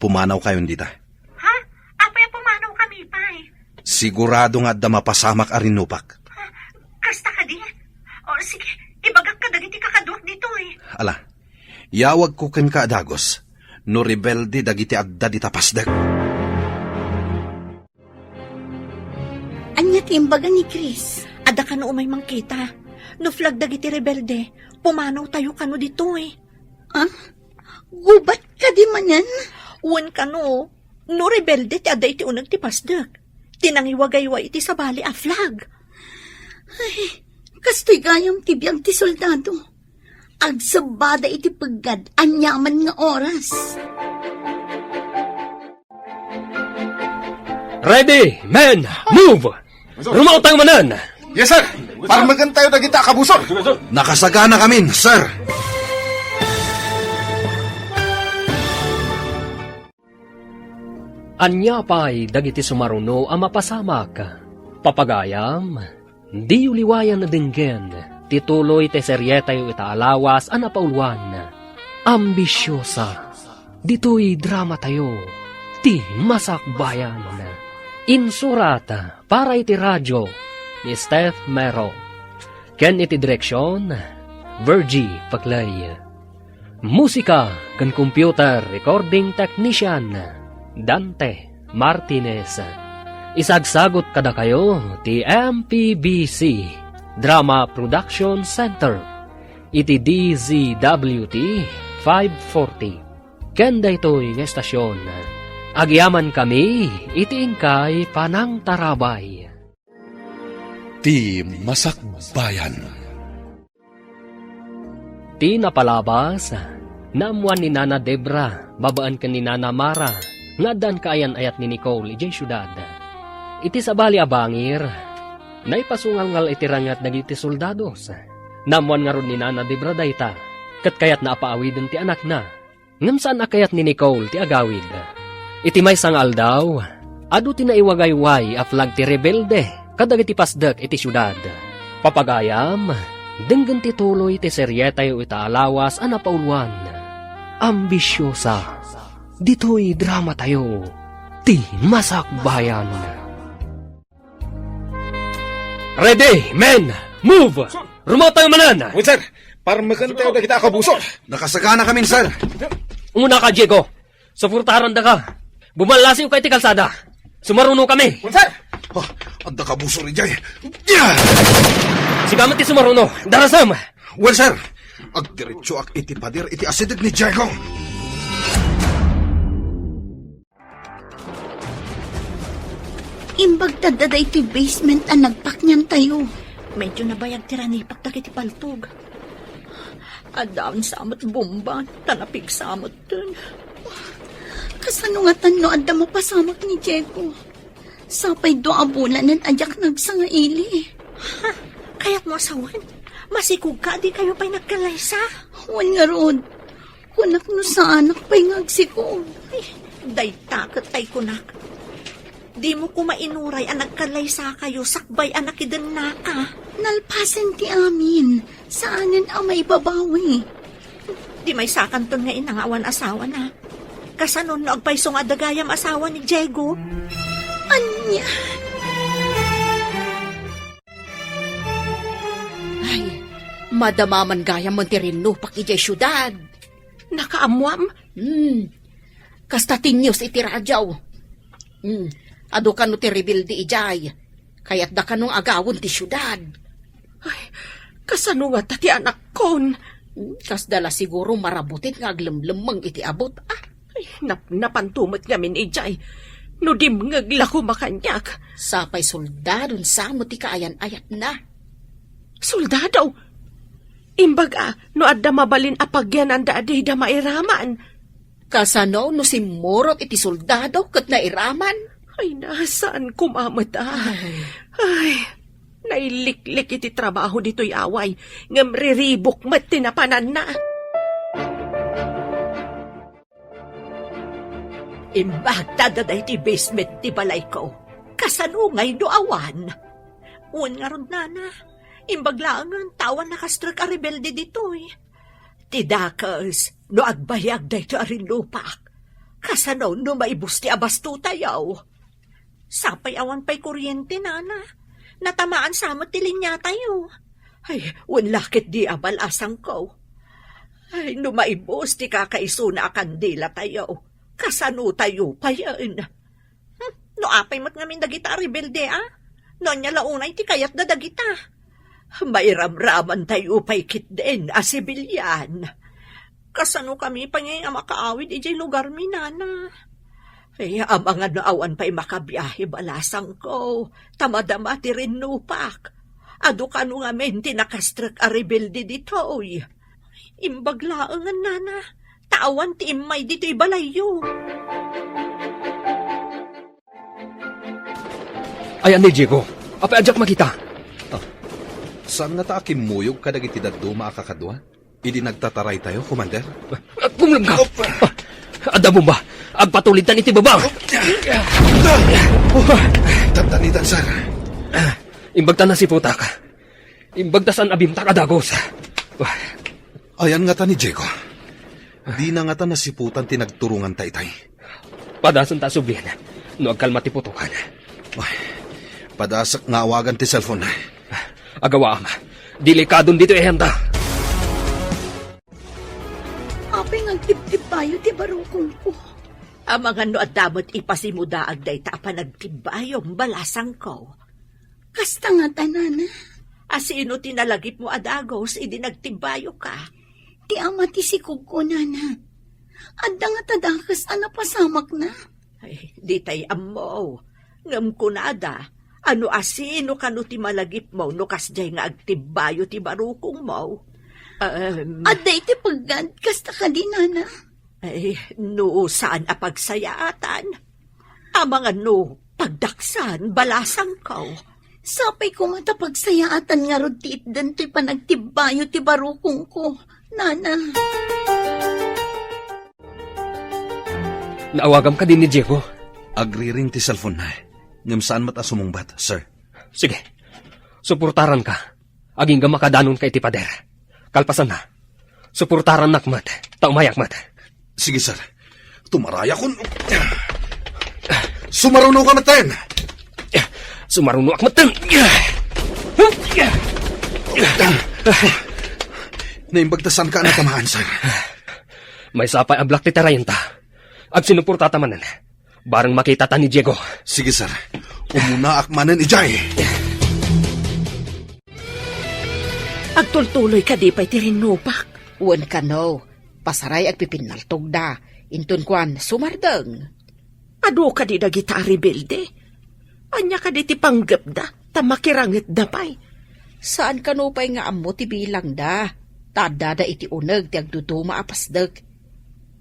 pumanawkayon dita. Ha? Apay a pumanawkami pay? Sigurado nga adda mapasamak a rinnupak. Ha? Kasta kadi? O, sige, ibagak kadagiti kakaduak ditoy. Ala, iyawagko kenka a dagus no rebelde dagiti adda dita pasdek. Ania ti imbaga ni Chris? Adda kano umay mangkita. No flag dagiti rebelde, pumanawtayo kano ditoy. Ah? Gubat kadi manen? Wen kano, no rebelde ti adda iti uneg ti pasdek, ti nangiwagayway iti sabali a flag. Ay, kastoy gayam ti biag ti soldado. Agsebbada iti peggad aniaman nga oras. Ready, men, move! Rumaotayo manen! Yes, sir! Parmekentayo dagita a kabusor! Nakasaganakamin, sir! Ania pay dagiti sumaruno a mapasamak? Papagayam, diyo liwayan a denggen ti tuloy ti serietayo ita a lawas a napauluan, Ambisiosa. Ditoy dramatayo, Ti Masakbayan. Insurat para iti radio ni Steph Mero, ken iti direksion, Virgie Paclay. Musika ken computer recording technician, Dante Martinez. Isagsagut kadakayo ti M P B C Drama Production Center iti D Z W T five forty. Ken daytoy nga estasion, agyamankami iti inkay panangtarabay. Ti Masakbayan. Ti napalabas, naammoan ni Nana Debra babaen ken ni Nana Mara nga addaan kaayan-ayat ni Nicole idiay siudad. Iti sabali a bangir, naipasungalngal iti ranget dagiti soldados. Naammoan ngarud ni Nana Debra dayta, ket kayatna a paawiden ti anakna. Ngem saan a kayat ni Nicole ti agawid. Iti maysa nga aldaw, adu ti naiwagayway a flag ti rebelde kadagiti pasdek iti siudad. Papagayam, denggen ti tuloy ti serietayo ita a lawas a napauluan, Ambisiosa. Ditoy dramatayo, Ti Masakbayan. Ready, men! Move! Sir! Rumaotayo manen! Wen, sir! Parmekentayo dagita a kabusor! Nakasaganakamin, sir! Umunaka, Diego! Suportarandaka! Bumallasiwka iti kalsada! Sumarunokami! Wen, sir! Ha, adda kabusor idiay. Sika met ti sumaruno. Darasam! Well, sir, agdiretsoak iti pader iti asideg ni Diego. Imbag ta adda daytoy basement a nagpakniantayo. Medyo nabayag ti ranipak dagiti paltog. Addaansa met bomba, ta napigsa metten. Kasano ngatan no adda mapasamak ni Diego? Sapay dua a bulanen a diak nagsangaili. Ha? Kayatmo a sawen? Masikogka a dikayo pay nagkallaysa? Wen ngarud, kunak no saanak pay nga agsikog. Ay, dayta ket tay kunak. Dimo koma inuray a nagkallaysakayo sakbay a nakidennaka. Nalpasen ti amin, saanen a maibabawi. Di maysakanton nga ina nga awan asawana. Kasano no agpayso nga adda gayam asawa ni Diego? Ania? Ay, madama man gayam ti rinnupak idiay siudad. Nakaammoam? Hmm. Kasta ti news iti radio. Hmm. Adu kano ti rebelde idiay. Kayatda kano nga agawen ti siudad. Ay, kasano ngata ti anakkon? Hmm, kasda la siguro marabutit nga aglemlemmeng iti abut, ah. Ay, nap-, napanto met ngamin idiay. No dimngeg la koma kaniak. Sapay soldadon sa met ti kaayan-ayatna. Soldado? Imbag a, no adda mabalin a pagyananda a dida mairaman. Kasano no simmurot iti soldado ket nairaman? Ay, na, saan koma met a? Ay. Ay, nailiklik iti trabaho ditoy away, ngem riribuk met ti napananna. Imbag ta adda daytoy basement ti balayko. Kasano ngay no awan? Wen ngarud, nana. Imbag laengen ta awan nakastrek a rebelde ditoy. Ti dakes, no agbayag daytoy a rinnupak, kasano no maibus ti abastotayo? Sapay awan pay kuryente, nana. Natamaan sa met ti linyatayo. Ay, wen la ketdi a balasangko. Ay, no maibus ti kakaisuna a kandilatayo, kasanotayo payen? Hmm, no apay met ngamin dagita a rebelde, a? No ania la unay ti kayatda dagita? Mairamramantayo pay ketdin a sibilian. Kasanokami pay ngay a makaawid idiay lugarmi, nana? Ay, amangan no awan pay makabiahe balasangko, ta madama ti rinnupak. Adu kano ngamin ti nakastrek a rebelde ditoy. Imbag laengen, nana, ta awan ti immay ditoy balayyo. Ayan ni Diego. Apay a diak makita? Ah, saan ngata a kimmuyog kadagiti dadduma a kakadua idi nagtataraytayo, Commander? Ah, kumlem ka! Adda bomba! Agpatulidan iti baba! Tantanitan, sir. Imbag ta nasiputak. Imbag ta saan a bimtak a dagus. Ayan ngata ni Diego. Dina ngata nasiputan ti nagturonganta itay. Padasenta a sublien no agkalma ti putokan. Ay, padasek nga awagan ti cellphone. Agawaam. Delikadon ditoy ayanta. Apay nga agtibtibbayo ti barukongko? Amangan no adda met ipasimudaag dayta a panagtibbayom, balasangko. Kasta ngata, nana. A sino ti nalagipmo a dagus idi nagtibbayoka? Ti ama ti sikogko, nana. Adda ngata dakes a napasamakna? Ay, ditay ammo. Ngem kunada, ano a sino kano ti malagipmo no kasdiay nga agtibbayo ti barukongmo? Em. Adda iti peggad, kasta kadi, nana? Ay, no saan a pagsayaatan, amangan no pagdaksan, balasangko. Sapay koma ta pagsayaatan ngarud ti itdan toy panagtibbayo ti barukongko, nana. Naawagam kadi ni Diego? Agriring ti cellphone na, ngem saan met a sumungbat, sir. Sige. Suportaranka. Agingga makadanonka iti pader. Kalpasanna, suportarannak met, ta umayak met. Sige, sir. Tumarayakon. Sumarunoka metten. Sumarunoak metten. Naimbag ta saanka a natamaan, sir. Maysa pay a blak ti tarayenta. Agsinuportata manen. Bareng makitata ni Diego. Sige, sir. Umunaak manen idiay. Agtultuloy kadi pay ti rinnupak? Wen kano, pasaray agpipinnaltogda. Inton kuan, sumardeng. Adu kadi dagita a rebelde? Ania kadi ti panggepda ta makirangetda pay? Saan kano pay nga ammo ti bilangda, ta addada iti uneg ti agduduma a pasdek.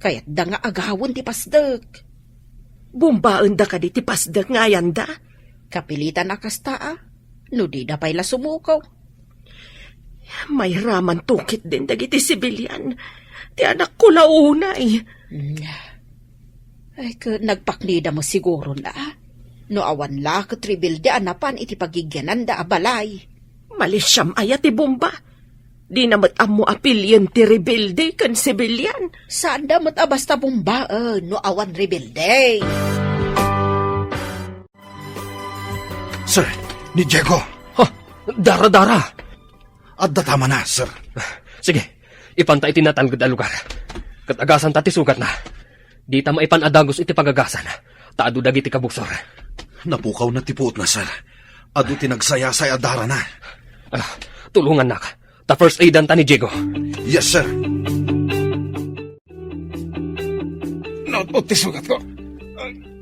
Kayatda nga agawen ti pasdek. Bumbaenda kadi ti pasdek nga ayanda? Kapilitan a kasta, a, no dida pay la sumuko. Mayraman tukit den dagiti sibilian. Ti anakko la unay. Mm. Ay, ket nagpaknida mo siguro na. No awan la ket rebelde a napan iti pagigyananda a balay. Malisiam aya ti bomba? Dina met ammo a pilien ti rebelde ken sibilian. Saanda met a basta bombaen no awan rebelde. Sir, ni Diego. Ha? Dara, dara! Adda tamana, sir. Sige, ipanta iti natalged a lugar. Ket agasanta ti sugatna. Dita maipan a dagus iti pagagasan, ta adu dagiti kabusor. Napukawna ti puotna, sir. Adu ti nagsayasay a darana. Ah, tulongannak. Ta first aidanta ni Diego. Yes, sir. Naut-ot ti sugatko.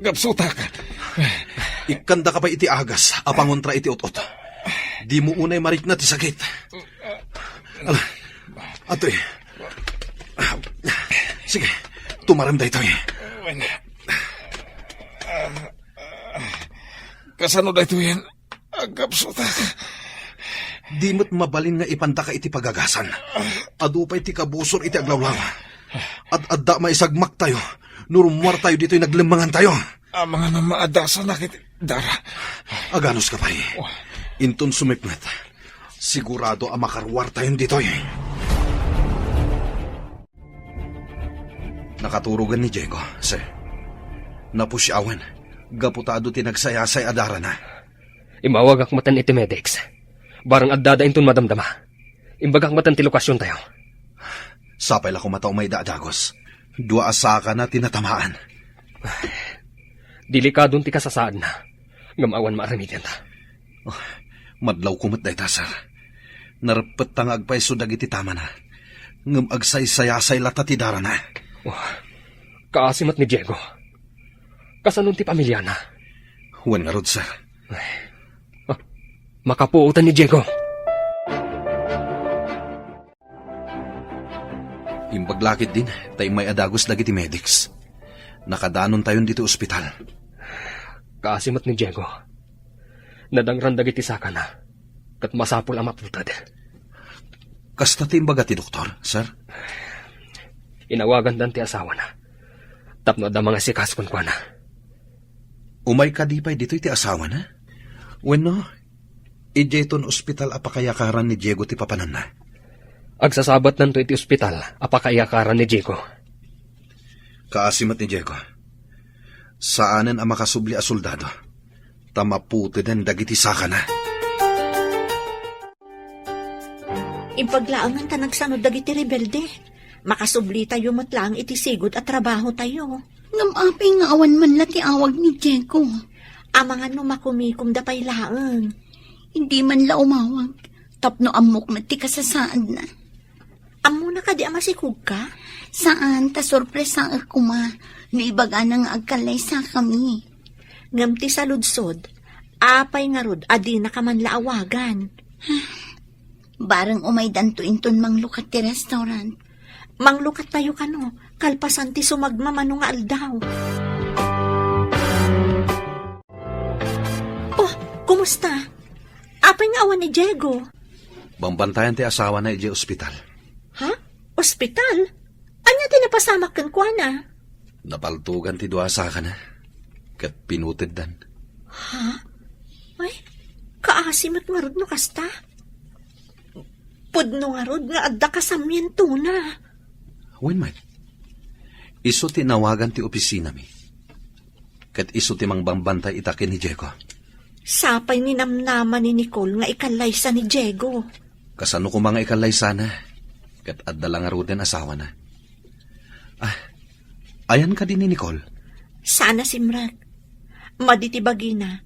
Gapsutak. Ikkandaka pay iti agas a pangontra iti ut-ot. Dimo unay marikna ti sakit. Ala, atoy. Sige, tumarem daytoy. Wen. Kasano daytoyen? Agkapsutak. Di met mabalin nga ipantaka iti pagagasan. Adu pay ti kabusor iti aglawlaw. Ad-adda maisagmaktayo no rummuartayo ditoy naglemmangantayo. Amangan a maadasanak iti dara. Aganuska pay. Inton sumipnget, sigurado a makaruartayon ditoy. Nakaturogen ni Diego, sir. Napusiawen, gapu ta adu ti nagsayasay a darana. Immawagak metten iti medics. Bareng addada inton madamdama. Imbagak metten ti lokasiontayo. Sapay la koma ta umayda a dagus. Dua a sakana ti natamaan. Delikadon ti kasasaadna, ngem awan maaramidenta. Oh, madlawko met dayta, sir. Nareppetta nga agpayso dagiti tamana, ngem agsaysayasay latta ti darana. Oh, kaasi met ni Diego. Kasanon ti pamiliana? Wen ngarud, sir. Ay. Ah, makapuotan ni Diego. Imbag la ketdin ta immay a dagus dagiti medics. Nakadanontayon ditoy ospital. Kaasi met ni Diego. Nadangran dagiti sakana, ket masapul a maputed. Kasta ti imbaga ti doktor, sir? Inawagandan ti asawana tapno adda mangasikaso kenkuana. Umay kadi pay ditoy ti asawana? Wenno, idiayton ospital a pakayakaran ni Diego ti papananna? Agsasabatnanto iti ospital a pakayakaran ni Diego. Kaasi met ni Diego. Saanen a makasubli a soldado, ta maputeden dagiti sakana. Imbag laengen ta nagsanud dagiti rebelde. Makasublitayo met laeng iti sigud a trabahotayo. Ngem apay nga awan man la ti awag ni Diego? Amangan no makumikomda pay laeng. Hindi man la umawag, tapno ammok met ti kasasaadna. Ammona kadi a masikogka? Saan, ta sorpresaek koma no ibagana nga agkallaysakami. Ngem ti saludsod, apay ngarud a dinaka man la awagan? Bareng umaydanto inton manglukat ti restaurant. Manglukattayo kano, kalpasan ti sumagmamano nga aldaw. Oh, kumusta? Apay nga awan ni Diego? Bambantayan ti asawana idiay ospital. Ha? Ospital? Ania ti napasamak kenkuana? Napaltogan ti dua a sakana, ket pinuteddan. Ha? Ay, kaasi met ngarud no kasta. Pudno ngarud nga adda kasamientona. Wen met, isu ti inawagan ti opisinami. Ket isu ti mangbambantay ita ken ni Diego. Sapay ninamnama ni Nicole nga ikallaysa ni Diego. Kasano koma nga ikallaysana? Ket adda la ngaruden asawana. Ah, ayan kadi ni Nicole? Saan a simrek. Madi ti bagina,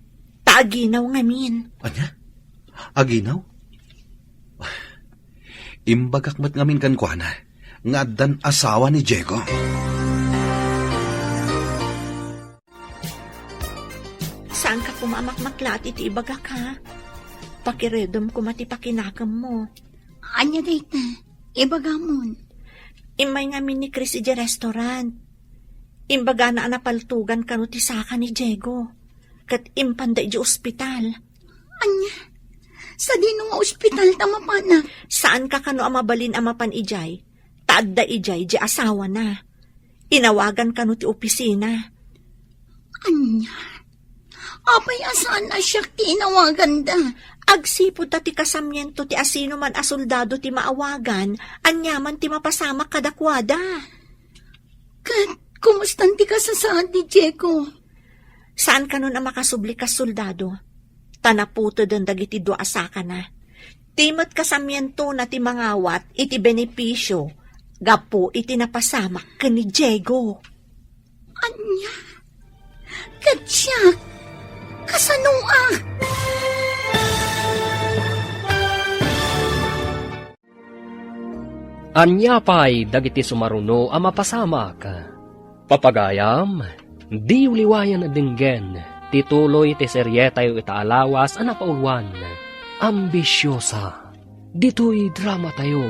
ta aginaw ngamin. Ania? Aginaw? Imbagak met ngamin kenkuana nga addan asawa ni Diego. Saanka koma a makmaklaat iti ibagak, ha? Pakiredem koma ti pakinakemmo. Ania dayta? Ibagamon. Immay ngamin ni Chris idiay restaurant. Imbagana a napaltugan kano ti saka ni Diego, ket impanda idiay ospital. Ania? Sadino nga ospital ta mapanak? Saanka kano a mabalin a mapan idiay, ta adda idiay diay asawana. Inawagan kano ti opisina. Ania? Apay a saan a siak ti inawaganda? Agsipud ta ti kasamiento ti asinoman a soldado ti maawagan, aniaman ti mapasamak kadakuada. Ket kumustan ti kasasaad ni Diego? Saan kanon a makasubli kas soldado, ta naputeden dagiti dua a sakana. Ti met kasamientona ti mangawat iti benepisio gapu iti napasamak ken ni Diego. Ania? Ket siak, kasanoak? Ania pay dagiti sumaruno a mapasamak? Papagayam, diyo liwayan a denggen ti tuloy ti serietayo ita a lawas a napauluan, Ambisiosa. Ditoy dramatayo,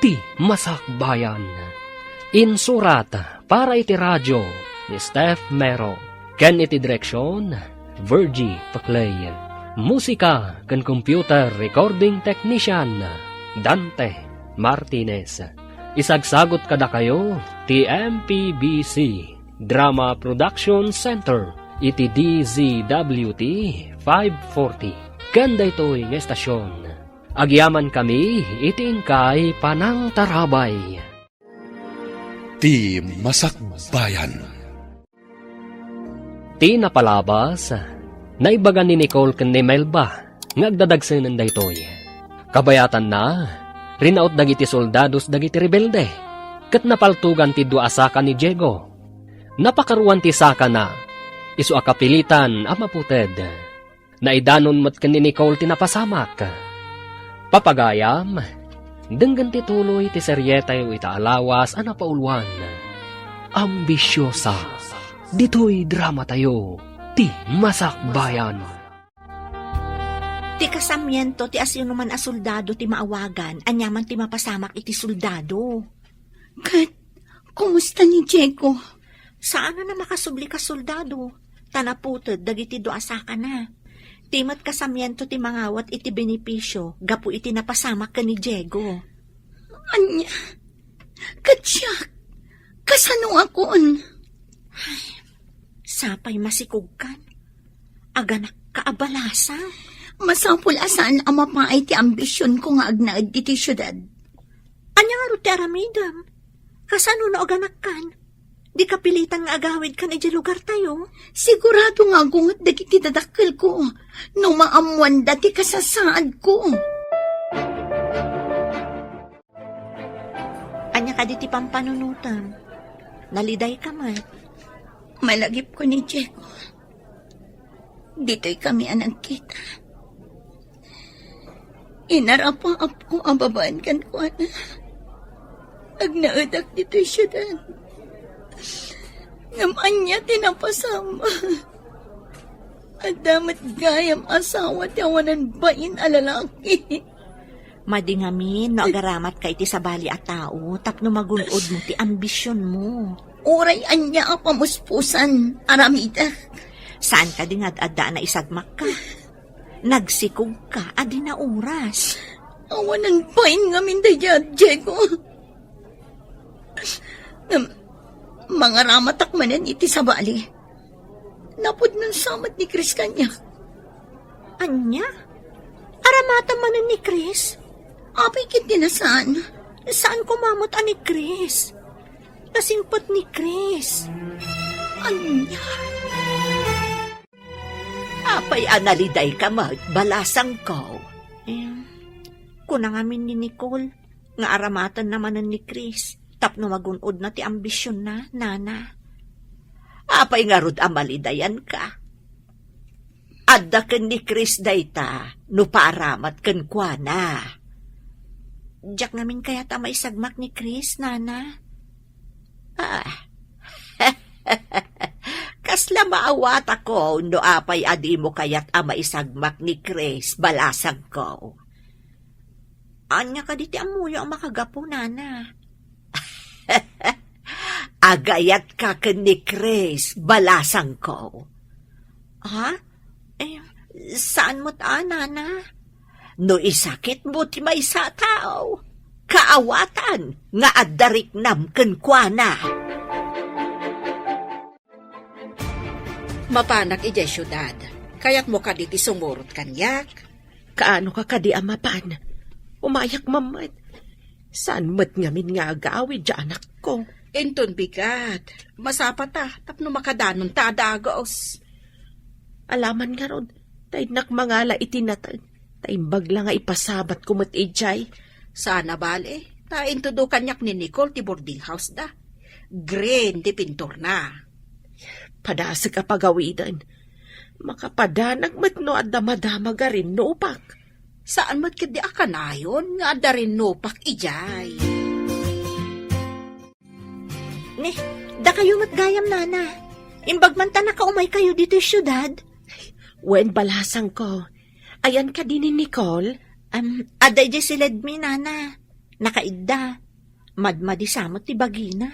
ti Masakbayan. Insurat para iti radio ni Steph Mero, ken iti direksion, Virgie Paclay. Musika ken computer recording technician, Dante Martinez. Isagsagut kadakayo ti M P B C Drama Production Center iti D Z W T five forty. Ken daytoy nga estasion, agyamankami iti inkay panangtarabay. Ti Masakbayan. Ti napalabas, naibaga ni Nicole ken ni Melba nga agdadagsenen daytoy. Kabayatanna, rinaut dagiti soldados dagiti rebelde, ket napaltugan ti dua a saka ni Diego. Napakaruan ti sakana, isu a kapilitan a maputed. Naidanon met ken ni Nicole ti napasamak. Papagayam, denggen ti tuloy ti serietayo ita a lawas a napauluan, Ambisiosa. Ditoy dramatayo, ti Masakbayan. Ti kasamiento ti asinoman a soldado ti maawagan, aniaman ti mapasamak iti soldado. Ket, kumusta ni Diego? Saan a makasubli kas soldado, ta naputed dagiti dua a sakana. Ti met kasamiento ti mangawat iti benepisio gapu iti napasamak ken ni Diego. Ania? Ket siak, kasanoakon? Ay, sapay masikogkan. Aganakka a balasa. Masapul a saan a mapaay ti ambisionko nga agnaed ditoy siudad. Ania ngarud ti aramidem? Kasano no aganakkan? Di kapilitan nga agawidkan idiay lugartayo? Sigurado nga agunget dagiti dadakkelko no maammoanda ti kasasaadko. Ania kadi ti pampanunotem? Nalidayka met. Malagipko ni Diego. Ditoy kami a nagkita. Inarapaapko a babaen kenkuana. Agnaedak ditoy siudad. Ngem ania ti napasamak? Adda met gayam asawa ti awanan bain a lalaki. Madi ngamin no agaramatka iti sabali a tao tapno magun-odmo ti ambisionmo. Uray ania a pamuspusan, aramidek. Saan kadi nga ad-adda a naisagmakka? Nagsikogka a di nauras. Awanan bain ngamin daydiay, Diego. Ngem, mangaramatak manen iti sabali. Napudnon sa met ni Chris kaniak. Ania? Aramatan manen ni Chris? Apay ket di na saan. Saan koma met a ni Chris? Nasingpet ni Chris. Ania? Apay a nalidayka met, balasangko? Eh, kuna ngamin ni Nicole nga aramatenna manen ni Chris tapno magun-odna ti ambisionna, nana. Apay ngarud a malidayanka? Adda ken ni Chris dayta no paaramat kenkuana. Diak ngamin kayat a maisagmak ni Chris, Nana. Ah. Kasla maawatako no apay a dimo kayat a maisagmak ni Chris, balasangko. Ania kadi ti ammoyo a makagapu, Nana? Agayatka ken ni Chris, balasangko. Ha? Eh, saan met a, Nana? No isakitmo ti maysa a tao, kaawatan nga adda riknam kenkuana. Mapanak idiay siudad. Kayatmo kadi ti sumurot kaniak? Kaano ka kadi a mapan? Umayak man met. Saan met ngamin nga agawid ti anakko? Inton bigat, masapa ta tapno makadanonta a dagus. Alaman ngarud, ta innak mangala iti nateng, ta imbag la nga ipasabatko met idiay. Saan a bale, ta intudo kaniak ni Nicole ti boarding house da. Green ti pinturna. Padasek a pagawiden. Makapadanag met no adda madamag a rinnupak. Saan met ketdi a kanayon nga adda rinnupak idiay. Ni, dakayo met gayam, Nana. Imbag man ta nakaumaykayo ditoy siudad. Wen, balasangko. Ayan kadi ni Nicole? Am, adda idiay siledmi, Nana. Nakaidda. Madmadi sa met ti bagina.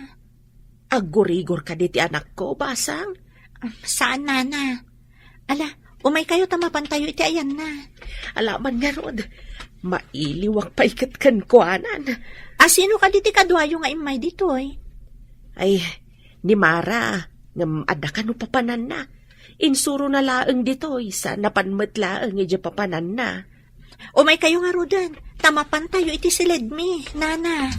Aggurigor kadi ti anakko, basang? Am, saan, Nana. Ala, umaykayo ta mapantayo iti ayanna. Alaman ngarud, mailiwak pay ket kenkuanan. A, sino kadi ti kaduayo nga immay ditoy? Ay, ni Mara, ngem adda kano papananna. Insurona laeng ditoy, sa napan met laeng idiay papananna. Umaykayo ngaruden, ta mapantayo iti siledmi, Nana.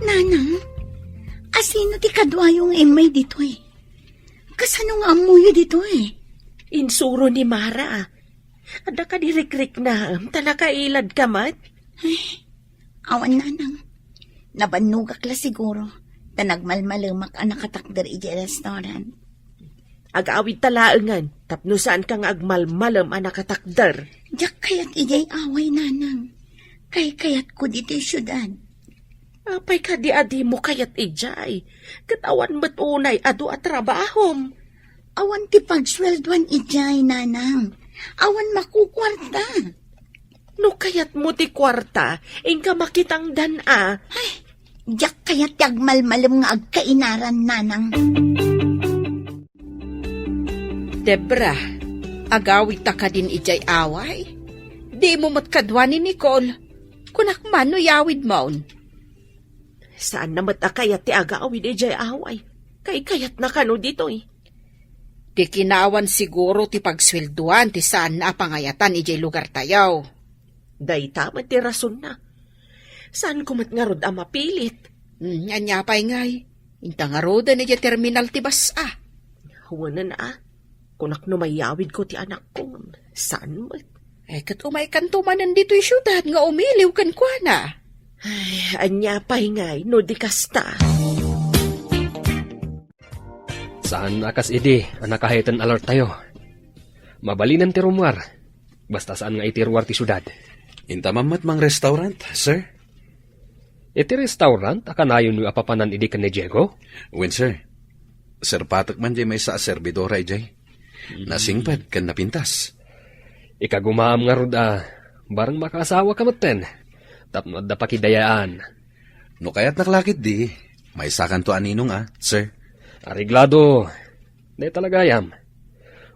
Nanang, asino ti kaduayo nga immay ditoy? Kasano nga ammoyo ditoy? Insuro ni Mara. Adda kadi rikriknaem ta nakailadka met? Ay, awan, Nanang. Nabannogak la siguro, ta nagmalmalemak a nakatakder idiay restaurant. Agawidta laengen, tapno saanka nga agmalmalem a nakatakder. Diak kayat idiay away, Nanang. Kaykayatko ditoy siudad. Apay kadi a dimo kayat idiay? Ket awan met unay adu a trabahom. Awan ti pagsueldoan idiay, Nanang. Awan makukuarta. No kayatmo ti kuarta, inka makitangdan a. Ay, diak kayat ti agmalmalem nga agkainaran, Nanang. Debra, agawidta kadin idiay away? Dimo met kadua ni Nicole. Kunak man no iyawidmon. Saanna met a kayat ti agawid idiay away. Kaykayatna kano ditoy. Ti kinawan siguro ti pagsueldoan ti saanna a pangayatan idiay lugartayo. Dayta met ti rasonna. Saanko met ngarud a mapilit. Hmm, ania pay ngay? Inta ngaruden idiay terminal ti bas-a. Wen a. Kunak no mayawidko ti anakko, saan met? Eh, ket umaykanto manen ditoy siudad nga umiliw kenkuana. Ay, ania pay ngay no di kasta? Saan a kas idi a nakahead and alert tayo. Mabalinen ti rummuar. Basta saan nga iti ruar ti siudad. Inta man met mangrestorant, sir? Iti restaurant a kanayonyo a papanan idi ken ni Diego? Wen, sir. Serpatek man diay maysa a serbidora idiay. Hmm. Nasingpet ken napintas. Ikagumaam ngarud a bareng makaasawaka metten tapno adda pakidayaan. No kayatnak la ketdi, maysakanto a ninong a, sir. Areglado. Dayta la gayam.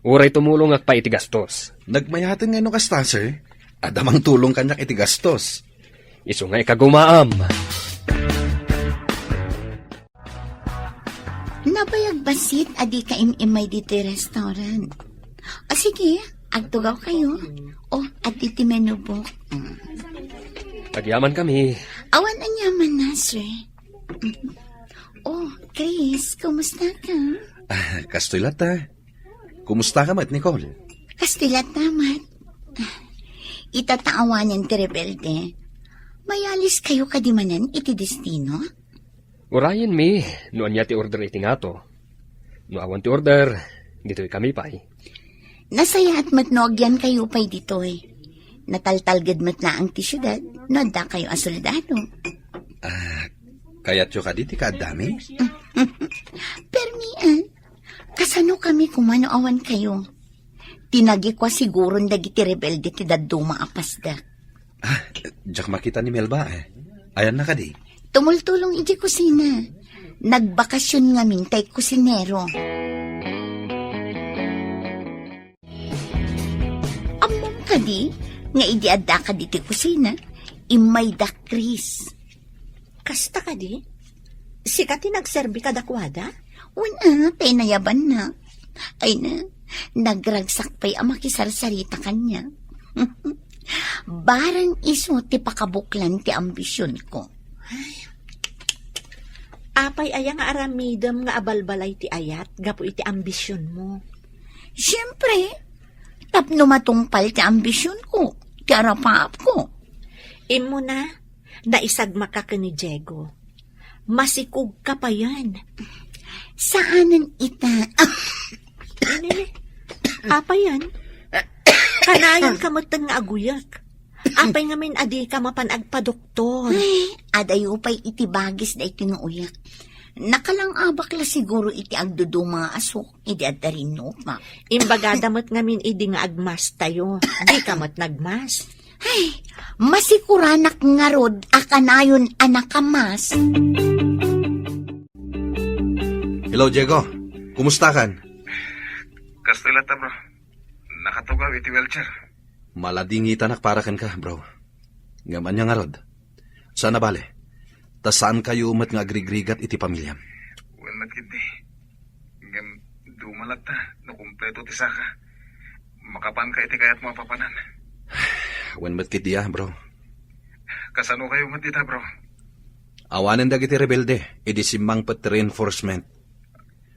Uray tumulongak pay iti gastos. Nagmayaten ngay no kasta, sir. Adda mangtulong kaniak iti gastos. Isu nga ikagumaam. Nabayag bassit a dika im-immay ditoy restaurant. O sige, agtugawkayo. O, adda ti menu book. Mm. Agyamankami. Awan aniamanna, sir. O, Chris, kumusta ka? Ah, kastoy latta. Kumusta ka met, Nicole? Kastoy latta met. Ita ta awanen ti rebelde. Mayalis kayo kadi manen iti destino? Urayen mi no ania ti order iti ngato. No awan ti order, ditoy kami pay. Nasayaat met no agyan kayo pay ditoy. Nataltalged met laeng ti siudad no adda kayo a soldado. Ah, kayatyo kadi ti kaaddami? Permi, ah. Kasano kami koma no awan kayo? Tinagikua siguron dagiti rebelde ti dadduma a pasdak. Ah, diak makita ni Melba, eh. Ayanna kadi? Tumultulong iti kusina. Nagbakasyon ngamin tay kusinero. Ammom kadi nga idi adda kadi ti kusina, immay da Chris. Kasta kadi? Sika ti nagserbi kadakuada? Wen a, tay nayabanna. Ay na, nagragsak pay a makisarsarita kaniak. Barang isu ti pakabuklan ti ambisionko. Ay, apay aya nga aramidem nga abalbalay ti ayat gapu iti ambisionmo? Siempre, tapno matungpal ti ambisionko, ti arapaapko. Immuna, naisagmaka ken ni Diego. Masikogka payen. Saanen ita. Ini, apayen? Kanayon ka metten nga aguyek. Apay ngamin a dika mapan agpadoktor? Ay, adayo pay iti bagis daytoy nga uyek. Nakalang-abak la siguro iti agduduma nga asuk idi adda rinnupak. Imbagada met ngamin idi nga agmastayo. Dika met nagmas. Ay, masikuranak ngarud a kanayon a nakamas. Hello, Diego. Kumusta kan? Kastoy latta, bro. Nakatugaw iti wheelchair. Maladingitanak para kenka, bro. Ngem ania ngarud? Saan a bale? Ta saan kayo met nga agrigrigat iti pamiliam? Wen met ketdi. Ngem duma latta no kompleto ti saka. Makapanka iti kayatmo a papanan. Wen met ketdi a, bro. Kasano kayo met dita, bro? Awanen dagiti rebelde, idi simmangpet ti reinforcement.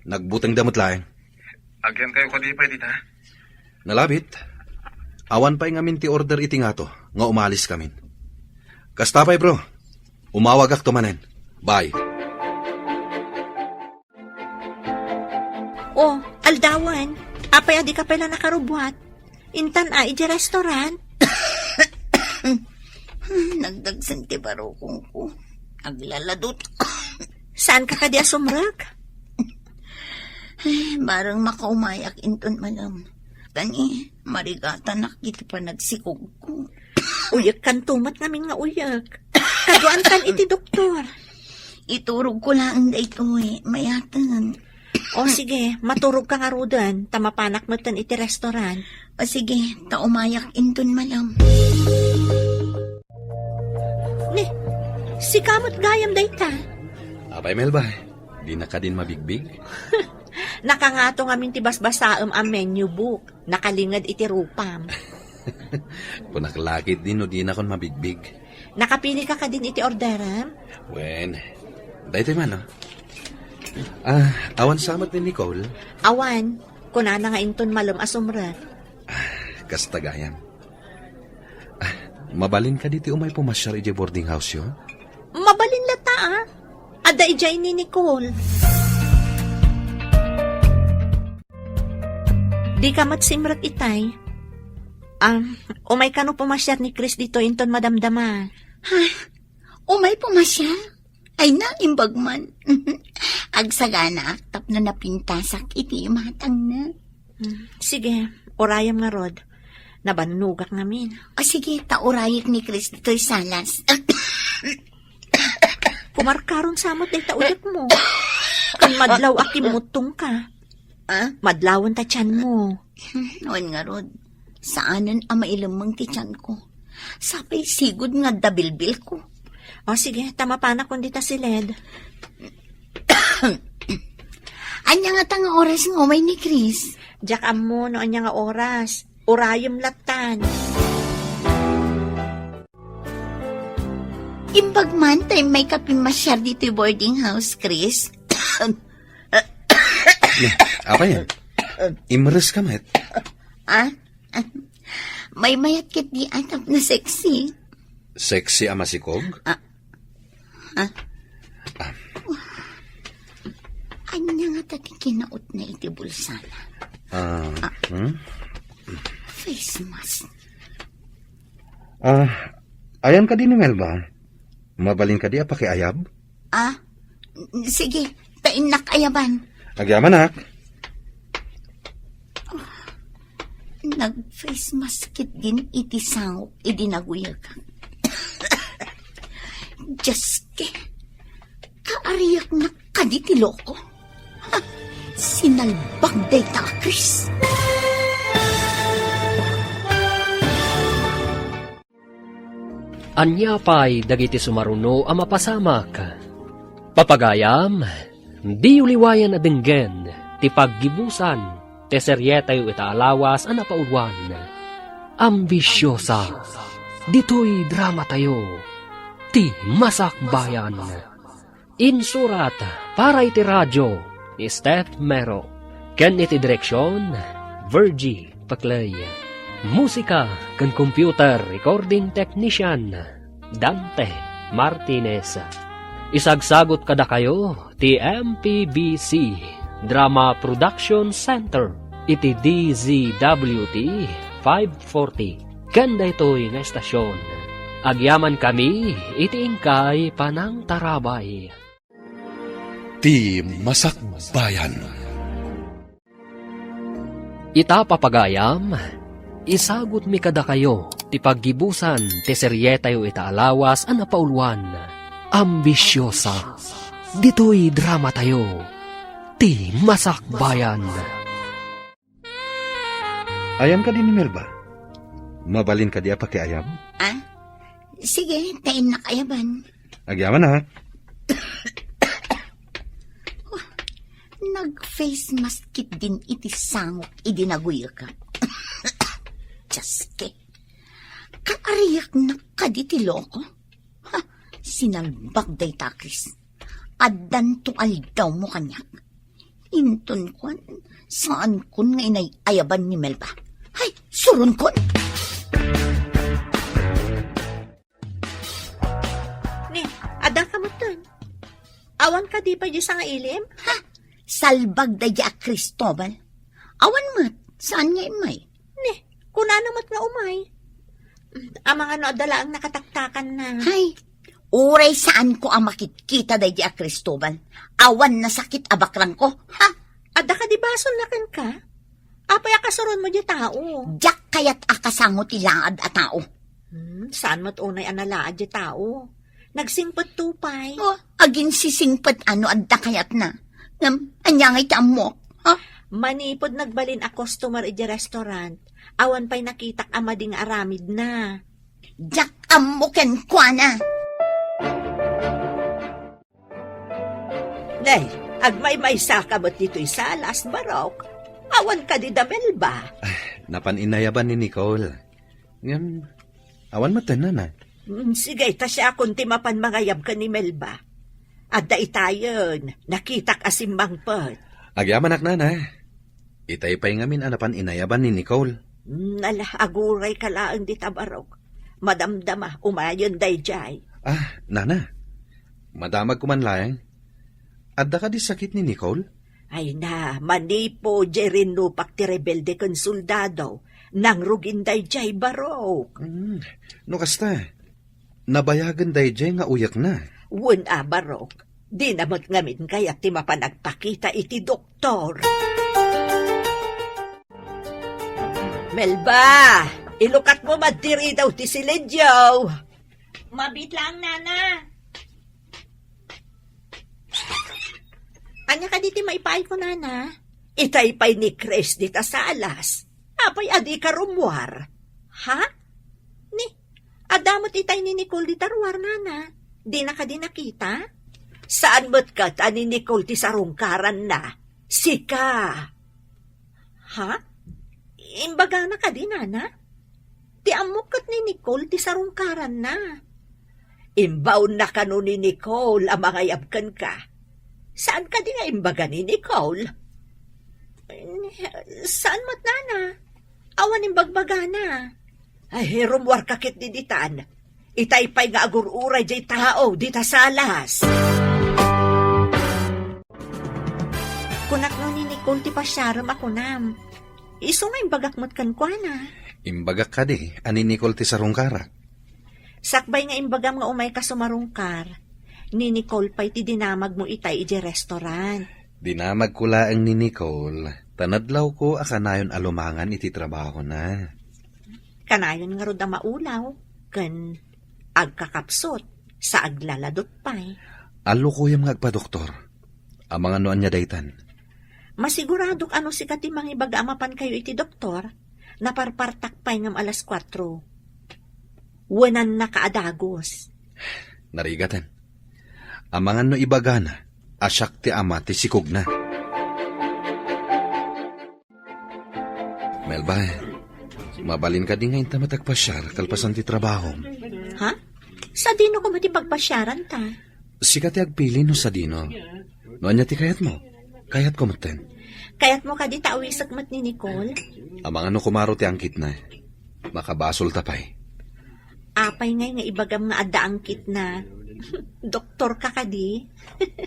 Nagbutengda met laeng. Agyan kayo kadi pay dita? Nalabit. Awan pay ngamin ti order iti ngato nga umalis kamin. Kasta pay, bro. Umawagakto manen. Bye. Oh, aldawan. Apay a dika pay la nakarubuat? Intan a, iti restaurant? Nagdagsen ti barukongko. Aglaladot. Saanka kadi a sumrek? Ay, bareng makaumayak inton malem. Kani, marigatanak iti panagsikogko. Uyekkanto met ngamin nga uyek. Kaduankan iti doktor. Iturogko laeng daytoy, mayaten. O sige, maturogka ngaruden, ta mapanak metten iti restaurant. O sige, ta umayak inton malem. Ni, sika met gayam dayta. Apay, Melba, dina kadin mabigbig? Nakangato ngamin ti basbasaem a menu book. Nakalinged iti rupam. Kunak la ketdi no dinakon mabigbig. Nakapilika kadin iti orderem? Wen, daytoy man, no? Ah, awan sa met ni Nicole? Awan. Kunana nga inton malem a sumrek. Ah, kasta gayam. Ah, mabalin kadi ti umay pumasiar idiay boarding house yo? Mabalin latta, ah. Adda idiay ni Nicole. Dika met simrek itay. Ah, umay kano pumasiar ni Chris ditoy inton madamdama. Ha? Umay pumasiar? Ay na, imbag man. Agsaganaak tapno napintasak iti imatangna. Hmm, sige, urayam ngarud. Nabannogak ngamin. O sige, ta urayek ni Chris ditoy salas. Kumarkaron sa met dayta uyekmo. Ken madlaw a kimmuttongka. Ah? Madlawen ta tianmo. Wen ngarud, saanen a mailemmeng ti tianko. Sapay sigud nga adda bilbilko. O sige, ta mapanakon dita siled. Ania ngata nga oras nga umay ni Chris? Diak ammo no ania nga oras. Urayem lattan. Imbag man ta immay ka pimmasiar ditoy boarding house, Chris. Apay? Imres ka met? Ah? Maymayat ketdi a tapno sexy. Sexy a masikog? Ah. Ha? Ah. Ania ngata ti kinautna iti bulsana? Ah, ah, hmm? Face mask. Ah, ayan kadi ni Melba? Mabalin kadi a pakiayab? Ah, sige, ta innak ayaban. Agyamanak. Nag-face mask ketdin iti sangok idi naguyag. Diyos ke, kaariaknak kadi ti loko. Ha, sinalbag dayta a Chris. Ania pay dagiti sumaruno a mapasamak? Papagayam, diyo liwayan a denggen ti paggibusan ti serietayo ita a lawas a napauluan, Ambisiosa. Ditoy dramatayo, ti Masakbayan. Insurat para iti radio ni Steph Mero, ken iti direksion, Virgie Paclay. Musika ken computer recording technician, Dante Martinez. Isagsagut kadakayo ti M P B C Drama Production Center iti D Z W T five forty. Ken daytoy nga estasion, agyamankami iti inkay panangtarabay. Ti Masakbayan. Ita, papagayam, isagutmi kadakayo ti paggibusan ti serietayo ita a lawas a napauluan, Ambisiosa. Ditoy dramatayo, ti Masakbayan. Ayan kadi ni Melba? Mabalin kadi a pakiayab? Ah? Sige, ta innak ayaban. Agyamanak. Nag-face mask ketdin iti sangok idi naguyagak. Diyos ke. Kaariaknak kadi ti loko? Ha, sinalbag dayta a Chris. Addanto aldawmo kaniak. Inton kuan, saankon nga inay-ayaban ni Melba. Hay, suronkon! Ni, adda ka metten. Awan kadi pay diay sangailim? Ha? Salbag daydiay a Cristobal. Awan met, saan nga immay? Ni, kunana met nga umay. Amangan no adda laeng nakataktakanna. Hay, uray saanko a makitkita daydiay a Cristobal. Awan nasakit a bakrangko. Ha? Adda kadi basolna kenka? Apay a kasuronmo diay tao? Diak kayat a kasango ti laad a tao. Hmm, saan met unay a nalaad diay tao? Nagsingpetto pay. Oh, aginsisingpet a no adda kayatna. Ngem, ania ngay ti ammok? Ha? Manipud nagbalin a customer idiay restaurant, awan pay nakitak a madi nga aramidna. Diak ammo kenkuana. Nay, agmaymaysa ka met ditoy salas, Barok. Awan kadi da Melba? Ah, napan inayaban ni Nicole. Ngem, awan met, nana. Mm, sige, ta siakon ti mapan mangayab ken ni Melba. Adda itayen, nakitak a simmangpet. Agyamanak, nana. Itay pay ngamin a napan inayaban ni Nicole. Mm, ala, agurayka laeng dita, Barok. Madamdama, umayen daydiay. Ah, nana. Madamagko man laeng. Adda kadi sakit ni Nicole? Ay na, manipud diay rinnupak ti rebelde ken soldado, nangrugin daydiay, Barok. Mm, no kasta, nabayagen daydiay nga uyekna. Wen a, Barok, dina met ngamin kayat ti mapan agpakita iti doktor. Melba, ilukatmo man ti ridaw ti silencio. Mabiit laeng, nana. Ania kadi ti maipaayko, nana? Itay pay ni Chris dita salas. Apay a dika rummuar? Ha? Ni, adda met itay ni Nicole dita ruar, nana. Dina kadi nakita? Saan met ket a ni Nicole ti sarungkaranna? Sika. Ha? Imbagana kadi, nana? Ti ammok ket ni Nicole ti sarungkaranna. Imbaonna kano ni Nicole a mangayab kenka? Saan kadi nga imbaga ni Nicole? Saan met, nana. Awan imbagbagana. Ay, rummuarka ketdi ditan. Itay pay nga agur-uray jay tao dita salas. Kunak no ni Nicole ti pasiarem a kunam. Isu nga imbagak met kenkuana. Imbagak kadi a ni Nicole ti sarungkarak. Sakbay nga imbagam nga umayka sumarungkar, ni Nicole pay ti dinamagmo itay idiay restaurant. Dinamagko laeng ni Nicole, ta nadlawko a kanayon a lumangan iti trabahona. Kanayon ngarud a maulaw ken agkakapsut, sa aglaladot pay. Allukoyam nga agpadoktor. Amangan no ania daytan. Masiguradok a no sika ti mangibaga a mapankayo iti doktor, naparpartak pay ngem alas kuatro. Wenannaka a dagus. Narigaten. Amangan no ibagana a siak ti ama ti sikogna. Melba, mabalin kadi nga inta met agpasiar kalpasan ti trabahom? Ha? Sadino koma ti pagpasiaranta? Sika ti agpili no sadino. No ania ti kayatmo? Kayatko metten. Kayatmo kadi ta awisek met ni Nicole? Amangan no kumaro ti angkitna. Makabasolta pay. Apay ngay nga ibagam nga adda angkitna? Doktorka kadi?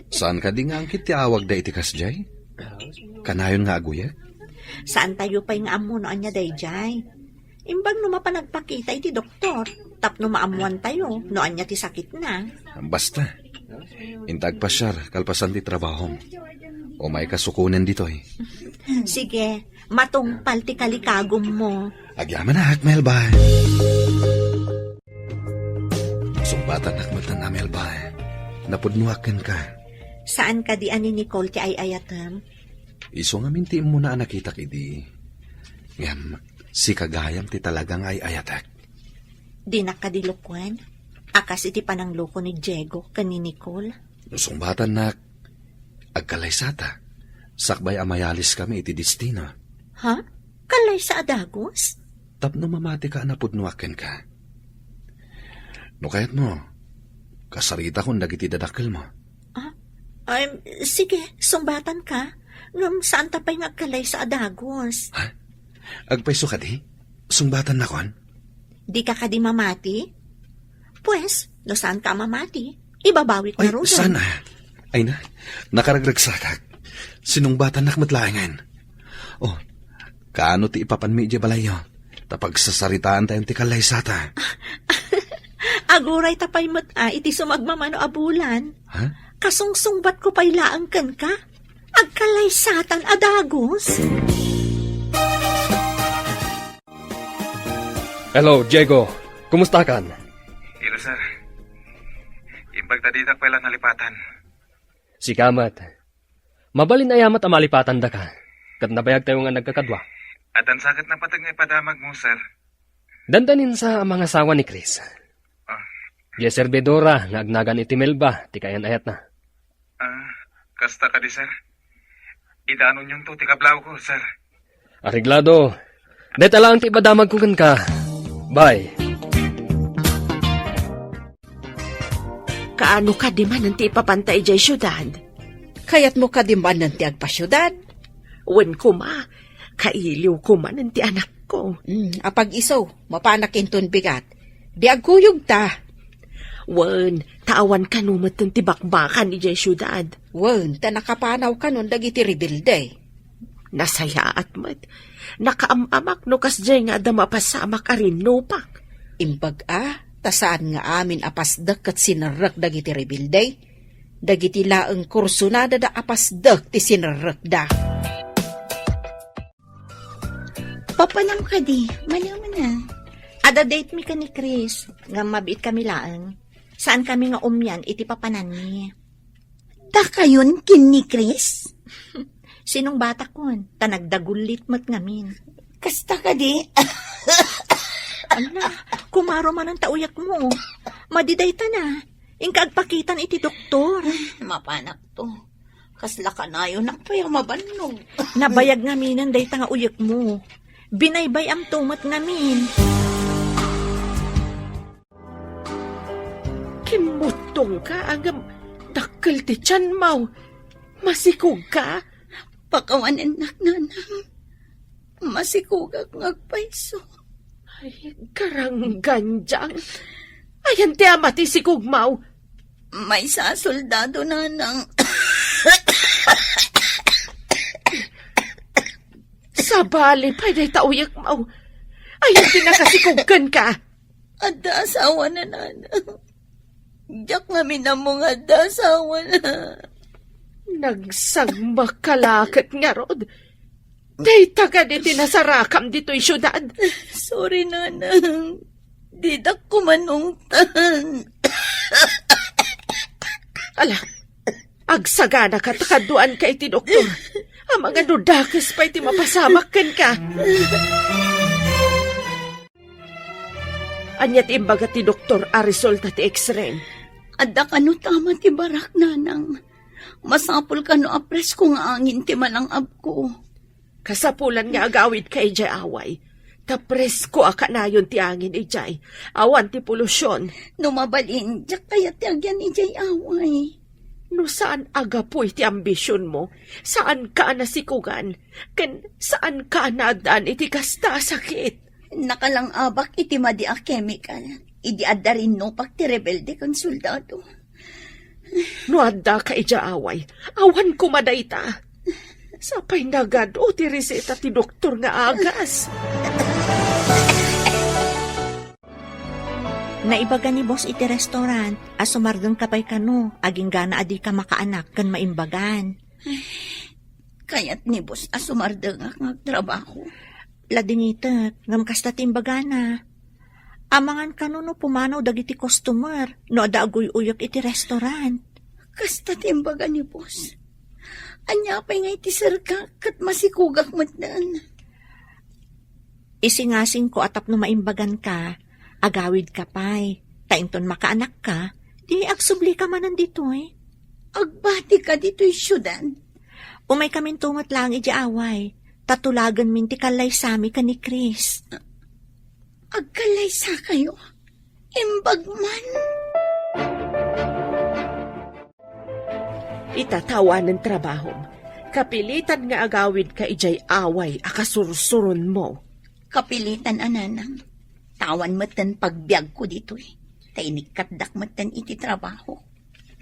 Saan kadi nga angkit ti awagda iti kasjay? Kanayon nga aguyek? Saantayo pay nga ammo no ania dayjay. Imbag no mapan agpakita iti doktor, tapno maammoantayo no ania ti sakitna. Basta, inta agpasiar kalpasan ti trabahom. Umayka sukonen ditoy. Sige, matungpal ti kalikagummo. Agyamanak, Melba. Sungbatanak met, Melba. Napudnoak kenka. Saan kadi a ni Nicole ti ay-ayatem? Isu ngamin ti immuna a nakitak idi. Ngem, sika gayam ti talaga nga ay-ayatek. Dinak kadi lukuen a kas iti panangloko ni Diego ken ni Nicole. No sungbatannak, agkalaysata, sakbay a mayaliskami iti destino. Ha? Kalaysa a dagus? Tapno mamatika a napudnoak kenka. No kayatmo, kasaritakon dagiti dadakkelmo. Ah, ay, sige, sungbatanka. Ngem saanta pay nga agkalaysa a dagus. Ha? Agpayso kadi? Sungbatannakon? Dika kadi mamati? Pues, no saanka a mamati, ibabawik Ay, ngaruden. Sana. Ay na, nakaragragsakak. Sinungbatannak met laengen. Oh, kaano ti ipapanmi idiay balayyo? Ta pagsasaritaantayon ti kalaysata. Aguray ta pay met a iti sumagmamano a bulan. Ha? Kasungsungbatko pay laeng kenka. Agkalaysatan a dagus. Hello, Diego. Kumustakan? Hello, sir. Imbag ta ditak pay la nalipatan. Sika met. Mabalin aya met a malipatandaka, ket nabayagtayo nga nagkakadua. Addan sa ket napateg nga ipadamagmo, sir. Dandanin sa a mangasawa ni Chris. Ah. Diay serbidora nga agnagan iti Melba ti kayan-ayatna. Ah, kasta kadi, sir? Idanonyonto ti kablawko, sir. Areglado. Dayta laeng ti ipadamagko kenka. Bye. Kaano kadi manen ti ipapanta idiay siudad? Kayatmo kadi manen ti agpasiudad? Wen koma, kailiwko manen ti anakko. Mm, apag-iso, mapanak inton bigat. Di agkuyogta. Wen, ta awan kano metten ti bakbakan idiay siudad. Wen, ta nakapanaw kanon dagiti rebelde. Nasayaat met. Nakaam-amak no kasdiay nga adda mapasamak a rinnupak. Imbag a, ta saan nga amin a pasdek ket sinerrek dagiti rebelde. Dagiti laeng kursunada da a pasdek ti sinerrekda. Papanam kadi, manamana. Adda date mi ken ni Chris, ngem mabiit kami laeng. Saan kami nga umian iti papananmi. Dakayon ken ni Chris? Sinungbatakon, ta nagdagullit met ngamin. Kasta kadi? Ala, kumaro manen ta uyekmo. Madi dayta na. Inka agpakitan iti doktor. Mapanak to. Kasla kanayonak pay a mabannog. Nabayag ngaminen dayta nga uyekmo. Binaybay-amto met ngamin. Kimmuttongka, ngem dakkel ti tianmo. Masikogka? Pakawanennak, nanang. Masikogak nga agpayso. Ay, karangganjang. Ayan ti ama ti sikugmaw. Maysa a soldado, nanang. Sabali pay dayta uyekmaw. Ayan ti nakasikog kenka. Adda asawana, nanang. Diak ngamin ammo nga adda asawana. Nagsagmak ka la ket ngarud. Dayta kadi ti nasarakam ditoy siudad. Sorry, nanang. Didak koma naungtan. Ala, agsaganaka ta kaduanka iti doktor. Amangan no dakes pay ti mapasamak kenka. Ania ti imbaga ti doktor a resulta ti X-ray? Adda kano tama ti barak, nanang. Masapul kano a presko nga angin ti malang-abko. Kasapulan nga agawidka idiay away. Ta presko a kanayon ti angin idiay. Awan ti polusyon. No mabalin, diak kayat ti agyan idiay away. No saan a gapu iti ambisionmo, saanka a nasikugan, ken saanka a naaddaan iti kasta a sakit. Nakalang-abak iti madi a kemikal idi adda rinnupak ti rebelde ken soldado. No addaka idiay away, awan koma dayta. Sapay nagad-o ti reseta ti doktor nga agas. Naibaga ni boss iti restaurant a sumardengka pay kano, agingga a dika makaanak ken maimbagan. Kayat ni boss a sumardengak nga agtrabaho. Ladingitek, ngem kasta ti imbagana. Amangan kano no pumanaw dagiti customer no adda aguy-uyek iti restaurant. Kasta ti imbaga ni boss. Ania pay nga iti serka ket masikugak metten. Isingasingko a tapno maimbaganka, agawidka pay. Ta inton makaanakka, di agsublika manen ditoy. Agbatika ditoy siudad. Umaykaminto met laeng idiay away, ta tulagenmin ti kallaysami ken ni Chris. Agkallaysakayo? Imbag man. Ita ta awanen trabahom, kapilitan nga agawidka idiay away a kasursuronmo. Kapilitan a, nanang. Ta awan metten pagbiagko ditoy. Ta inikkatdak metten iti trabaho.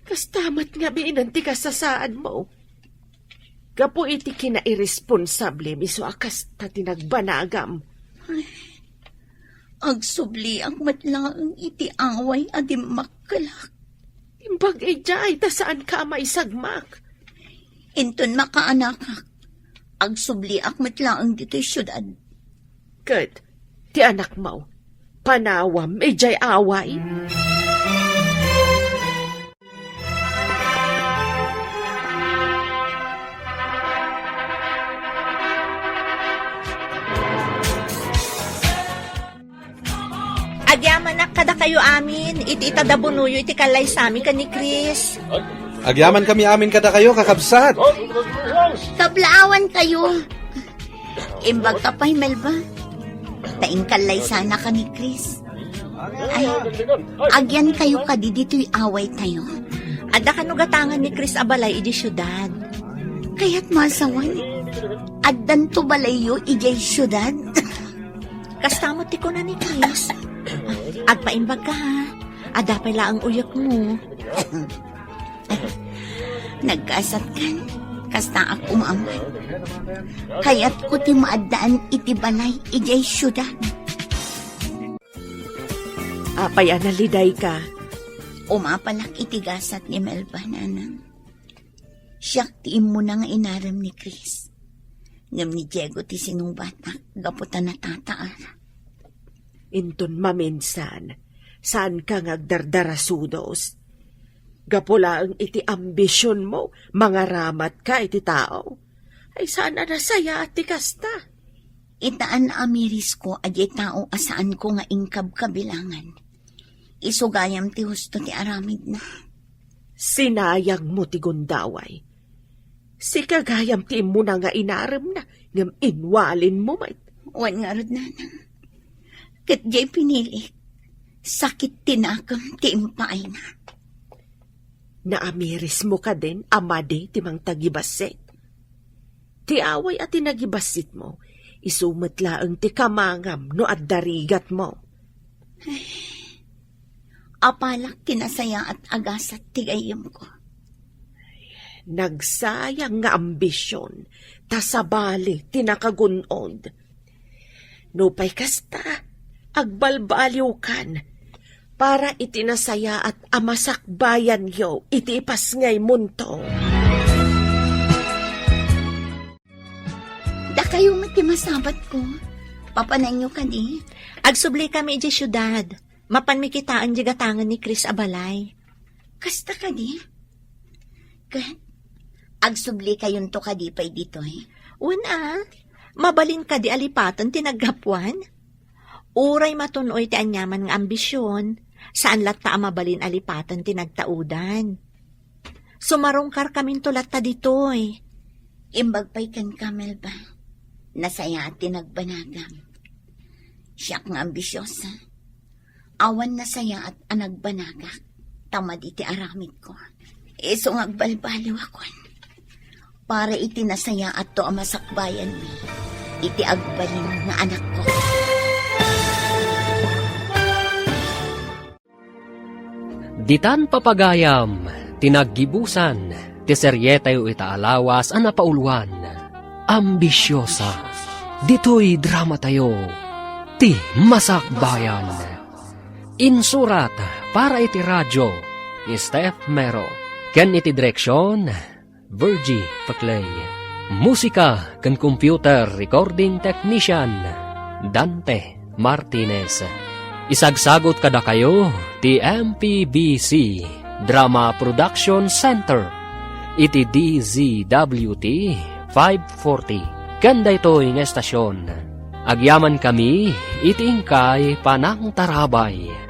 Kasta met ngamin ti kasasaadmo. Gapu iti kinairesponsablem isu a kasta ti nagbanagam. Ay, agsubliak met laeng iti away a dimmakkelak. Imbag idiay ta saanka a maisagmak. Inton makaanakak, agsubliak met laeng ditoy siudad. Ket ti anakmo, panawam idiay away? Agyamanak kadakayo amin, iti itadabunoyo iti kallaysami ken ni Chris. Agyamankami amin kadakayo, kakabsat. Kablaawankayo. Imbagka pay, Melba. Ta inkallaysanaka ni Chris. Ay, agyankayo kadi ditoy awaytayo. Adda kano gatangan ni Chris a balay idiay siudad. Kayatmo a sawen, addanto balayyo idiay siudad? Kasta met ti kuna ni Chris. Agpaimbagka, ha? Adda pay laeng uyekmo. Nagkasatkan, kastaak umaman. Kayatko ti maaddaan iti balay idiay siudad. Apay a nalidayka? Umapalak iti gasat ni Melba, nanang. Siak ti immuna nga inarem ni Chris. Ngem ni Diego ti sinungbatak gapu ta natataar. Inton maminsan, saanka nga agdardarasudos. Gapu laeng iti ambisionmo, mangaramatka iti tao. Ay, saan a nasayaat ti kasta. Ita a naamirisko a diay tao a saanko nga inkabkabilangan. Isu gayam ti husto ti aramidna. Sinayangmo ti gundaway. Sika gayam ti immuna nga inaremna, ngem inwalinmo met. Wen ngarud, nanang. Ket diay pinilik, sakit ti nakem ti impaayna. Naamirismo kadin a madi ti mangtagibassit? Ti away a ti nagibassitmo, isu met laeng ti kamangam no adda rigatmo. Ay, Apalak ti nasayaat a gasat ti gayyemko. Nagsayang nga ambision, ta sabali ti nakagun-od. Nupay kasta, agbalbaliwkan para iti nasayaat a masakbayanyo iti ipasngaymonto. Dakayo met ti masabatko. Papananyo kadi? Agsubli kami idiay siudad. Mapanmi kitaen diay gatangen ni Chris a balay. Kasta kadi? Ket, agsubli kayonto kadi pay ditoy? Wen a, mabalin kadi a lipaten ti naggapuan? Uray matun-oy ti aniaman nga ambision, saan latta a mabalin a lipaten ti nagtaudan. Sumarungkarkaminto latta ditoy. Imbag pay kenka, Melba. Nasayaat ti nagbanagam. Siak nga ambisiosa. Awan nasayaat a nagbanagak. Ta madi ti aramidko. Isu nga agbalbaliwakon. Para iti nasayaatto a masakbayanmi. Iti agbalin nga anakko. Ditan papagayam ti naggibusan ti serietayo ita a lawas a napauluan, Ambisyosa. Ditoy dramatayo, Ti Masakbayan. Insurat para iti radio ni Steph Mero, ken iti direksion, Virgie Paclay. Musika ken computer recording technician, Dante Martinez. Isagsagut kadakayo ti M P B C Drama Production Center iti D Z W T five forty. Ken daytoy nga estasion, agyamankami iti inkay panangtarabay.